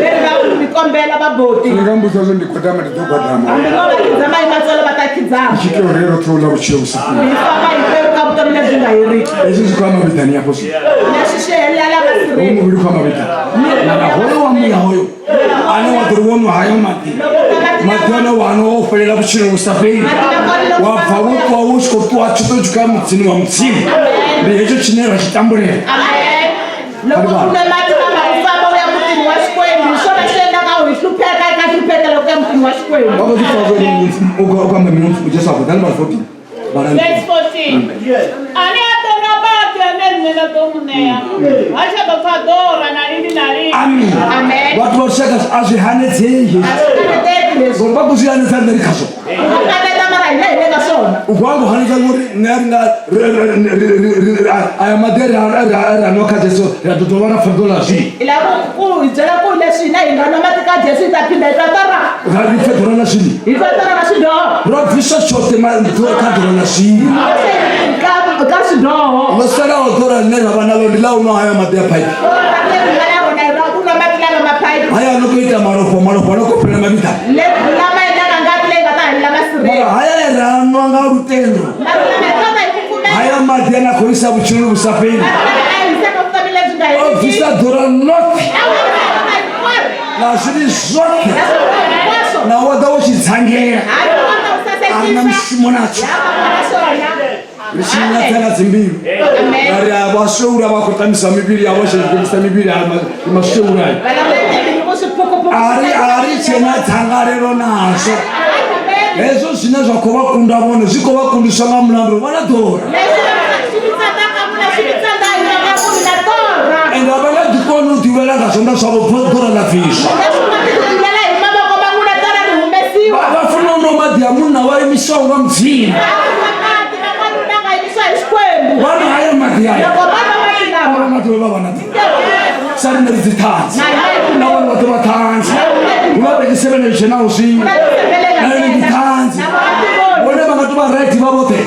S2: Leri va mi kombela vaboti.
S9: Ni nga mmbudza zwo ndi gwadama ndi ḓo gwadama.
S2: Hambi ngo va khidzama hi matsolo va ta khidzama.
S9: Ndi tshi tea uri roṱhe u ḽa vhutshilo vhu sa
S2: Ku hi famba hi kweru ka vutomi lebyi nga heriki.
S9: Hezwi zwi khou amba vhiḓani hafho zwino.
S2: Leswi swi helela
S9: Hoyu
S2: masirheni.
S9: muvhili u khou amba vhiḓani. Mara hoyo wa muya hoyo ane wa ḓo ri wo nwa hayo maḓi maḓi ane wa nwa wo fhelela vhutshilo vhu sa fheli wa bva wo ṱuwa wo tshi khou ṱuwa tshi ḓo tshi khou ya mudzini wa mudzimu ndi hetsho tshine ra tshi tambulela.
S2: Amen. Loko u nwe mati lama u famba u ya mutini wa Xikwembu hi swona swi endlaka u hi hlupheka eka hlupheka loko ya mutini wa Xikwembu.
S9: Vha khou ḓi pfa uri u khou amba mini Jesu afho Daniel 14.
S8: Verse 14. Ane a ḓo nwa maḓi ane nṋe nda ḓo mu ṋea ha tsha ḓo pfa ḓora na lini na lini.
S9: Amen.
S2: Amen.
S9: Vhathu vha lushaka a zwi hanedzei hezwi.
S2: A swi kaneteki leswi.
S9: Ngori vha khou zwi hanedza nṋe ri khazwo.
S2: U nga kaneta mara hina hi le ka swona.
S9: U khou amba u hanedza ngori nṋe a ri nga aya maḓi a ri a nwa kha Jesu ri a ḓo dovha ra pfa ḓora ḽa zwino.
S2: I lava ku hi byela ku leswi hina hi nga nwa mati ka Jesu hi ta phinda hi twa torha.
S9: Ra ri pfe ḓora ḽa zwino.
S2: Hi twa torha ra swidyoho.
S9: Ro bviswa tshoṱhe kha ḓora ḽa zwino.
S2: Ka ka swidyoho.
S9: Ḽo salaho ḓora ḽine ra vha naḽo ndi ḽa u nwa haya maḓi a phaipi.
S2: Torha leri nga ya rona i ra ku nwa mati lama ma phaipi.
S9: Haya a no khou ita malofha malofha a no khou fhela mavhiḓa.
S2: Lama endlaka ngati leyi nga ta helela masirheni.
S9: Mara haya e ra nwa nga lutendo.
S2: Mara lama hi nwaka hi ku pfumela.
S9: Haya maḓi ane a khou isa vhutshiloni vhu sa fheli.
S2: Mati lama a hi hisaka vutomi lebyi nga
S9: O
S2: heriki.
S9: bvisa ḓora ḽoṱhe
S2: A wu hisa hinkwaro.
S9: na zwivhi zwoṱhe
S2: Na swidyoho hinkwaswo.
S9: na wa ḓa wo tshi dzangela.
S2: Hambi wa ta wu
S9: A ri na
S2: sasekisa.
S9: mushumo natsho.
S2: Lava nga na swona.
S9: Ri tshi nyadza na dzimbilu. Ra ri a vhasweula vha khou tambisa mivhili yavho tshi tambisa mivhili ya masweula.
S2: Va lava ku swiphukuphuku.
S9: A ri a ri tshena dzangalelo nazwo. Hezwo zwine zwa khou vha kunda vhone zwi khou vha kundiswa nga mulandu uri vha na ḓora.
S2: Leswi swi mi tsandzaka n'wina swi mi tsandza hi mhaka ku mi na torha.
S9: Ende a vha nga ḓi koni u ḓilwela nga zwanḓa zwavho ḓora ḽa bviswa.
S2: Mi nga swi koti ku tilwela hi mavoko ma n'wina torha ri humesiwa.
S9: Vha funa u nwa maḓi a munna wa imiswaho nga Mudzimu.
S2: Va nwa mati ma n'wanuna a nga yimisiwa hi Xikwembu.
S9: Vha nwa hayo maḓi ayo.
S2: Loko va nwa mati lawa.
S9: Vha nwa maḓi vha vha na ḓora. Sa riṋe ri dziṱhanzi. Na vhone vha ḓo vha ṱhanzi. Hu na 37 yo dzhenaho zwino. Na yone ndi ṱhanzi. Vhone vha nga tou vha right vha vhoṱhe.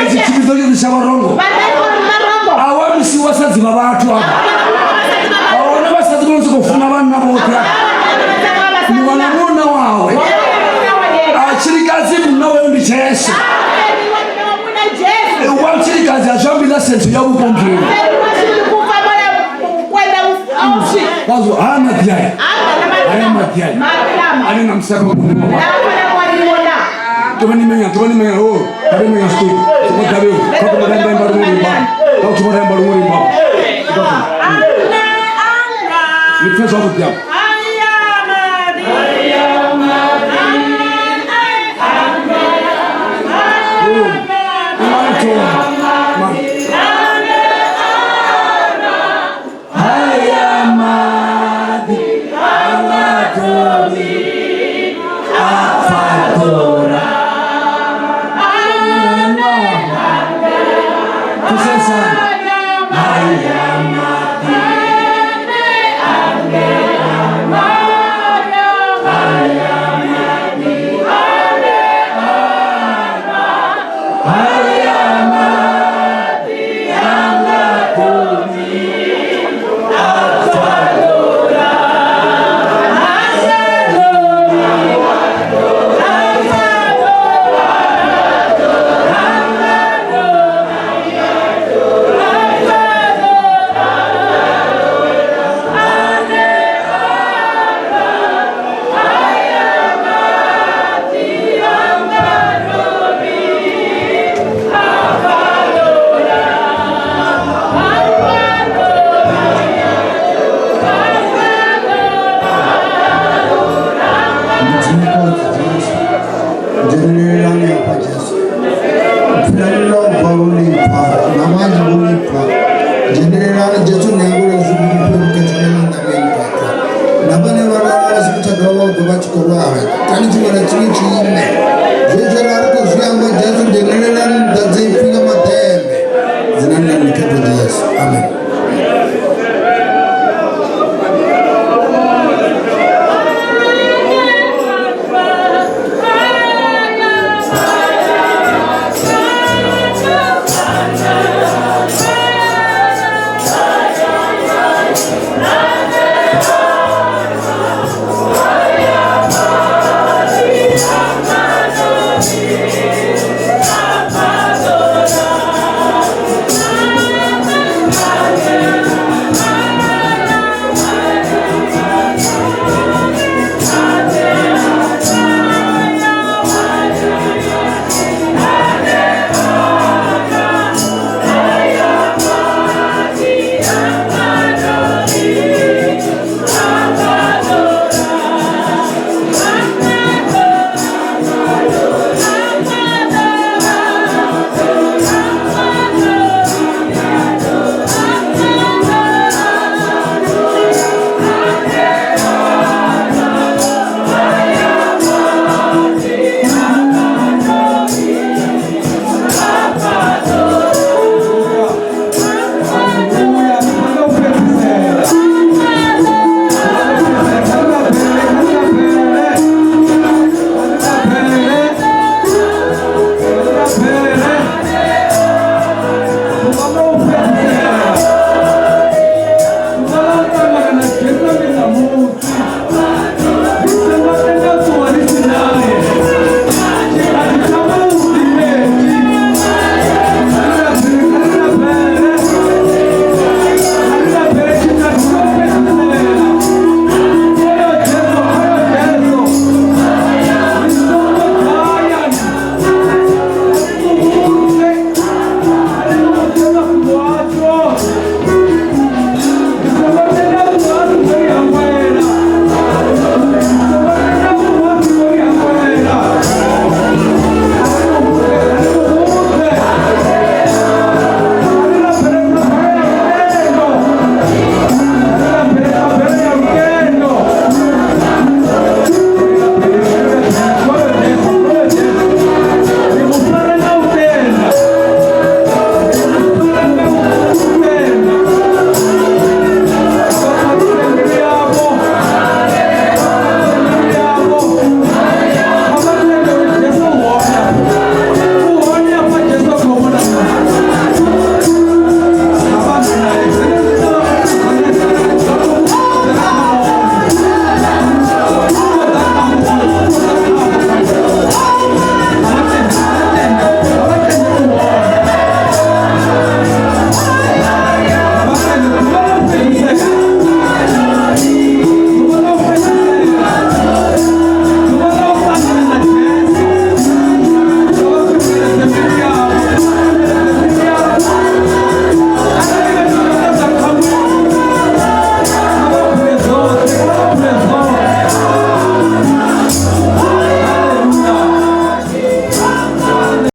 S9: Etshi tshivhidzo tshoṱhe tsha vharongo. A wa misi vhasadzi vha vhathu avha. A hone vhasadzi vho no sokou funa vhanna vhoṱhe. Muṅwe na munna wawe. A tshilikadzi munna wayo ndi Jesu. Wa tshilikadzi a zwi ambi na senthu ya vhupombweni. Vazwo haya maḓi aya. Haya maḓi aya. Ane na musaka wa Tovani menya, tovani menya, oh, tovani menya stop. Tuma gabe, ka tuma remba remba rungu rimba. Ka tuma remba rungu rimba. Ni pfe zwavhuḓi afho. Haya maḓi a nga dovhi a pfala. tswintswine.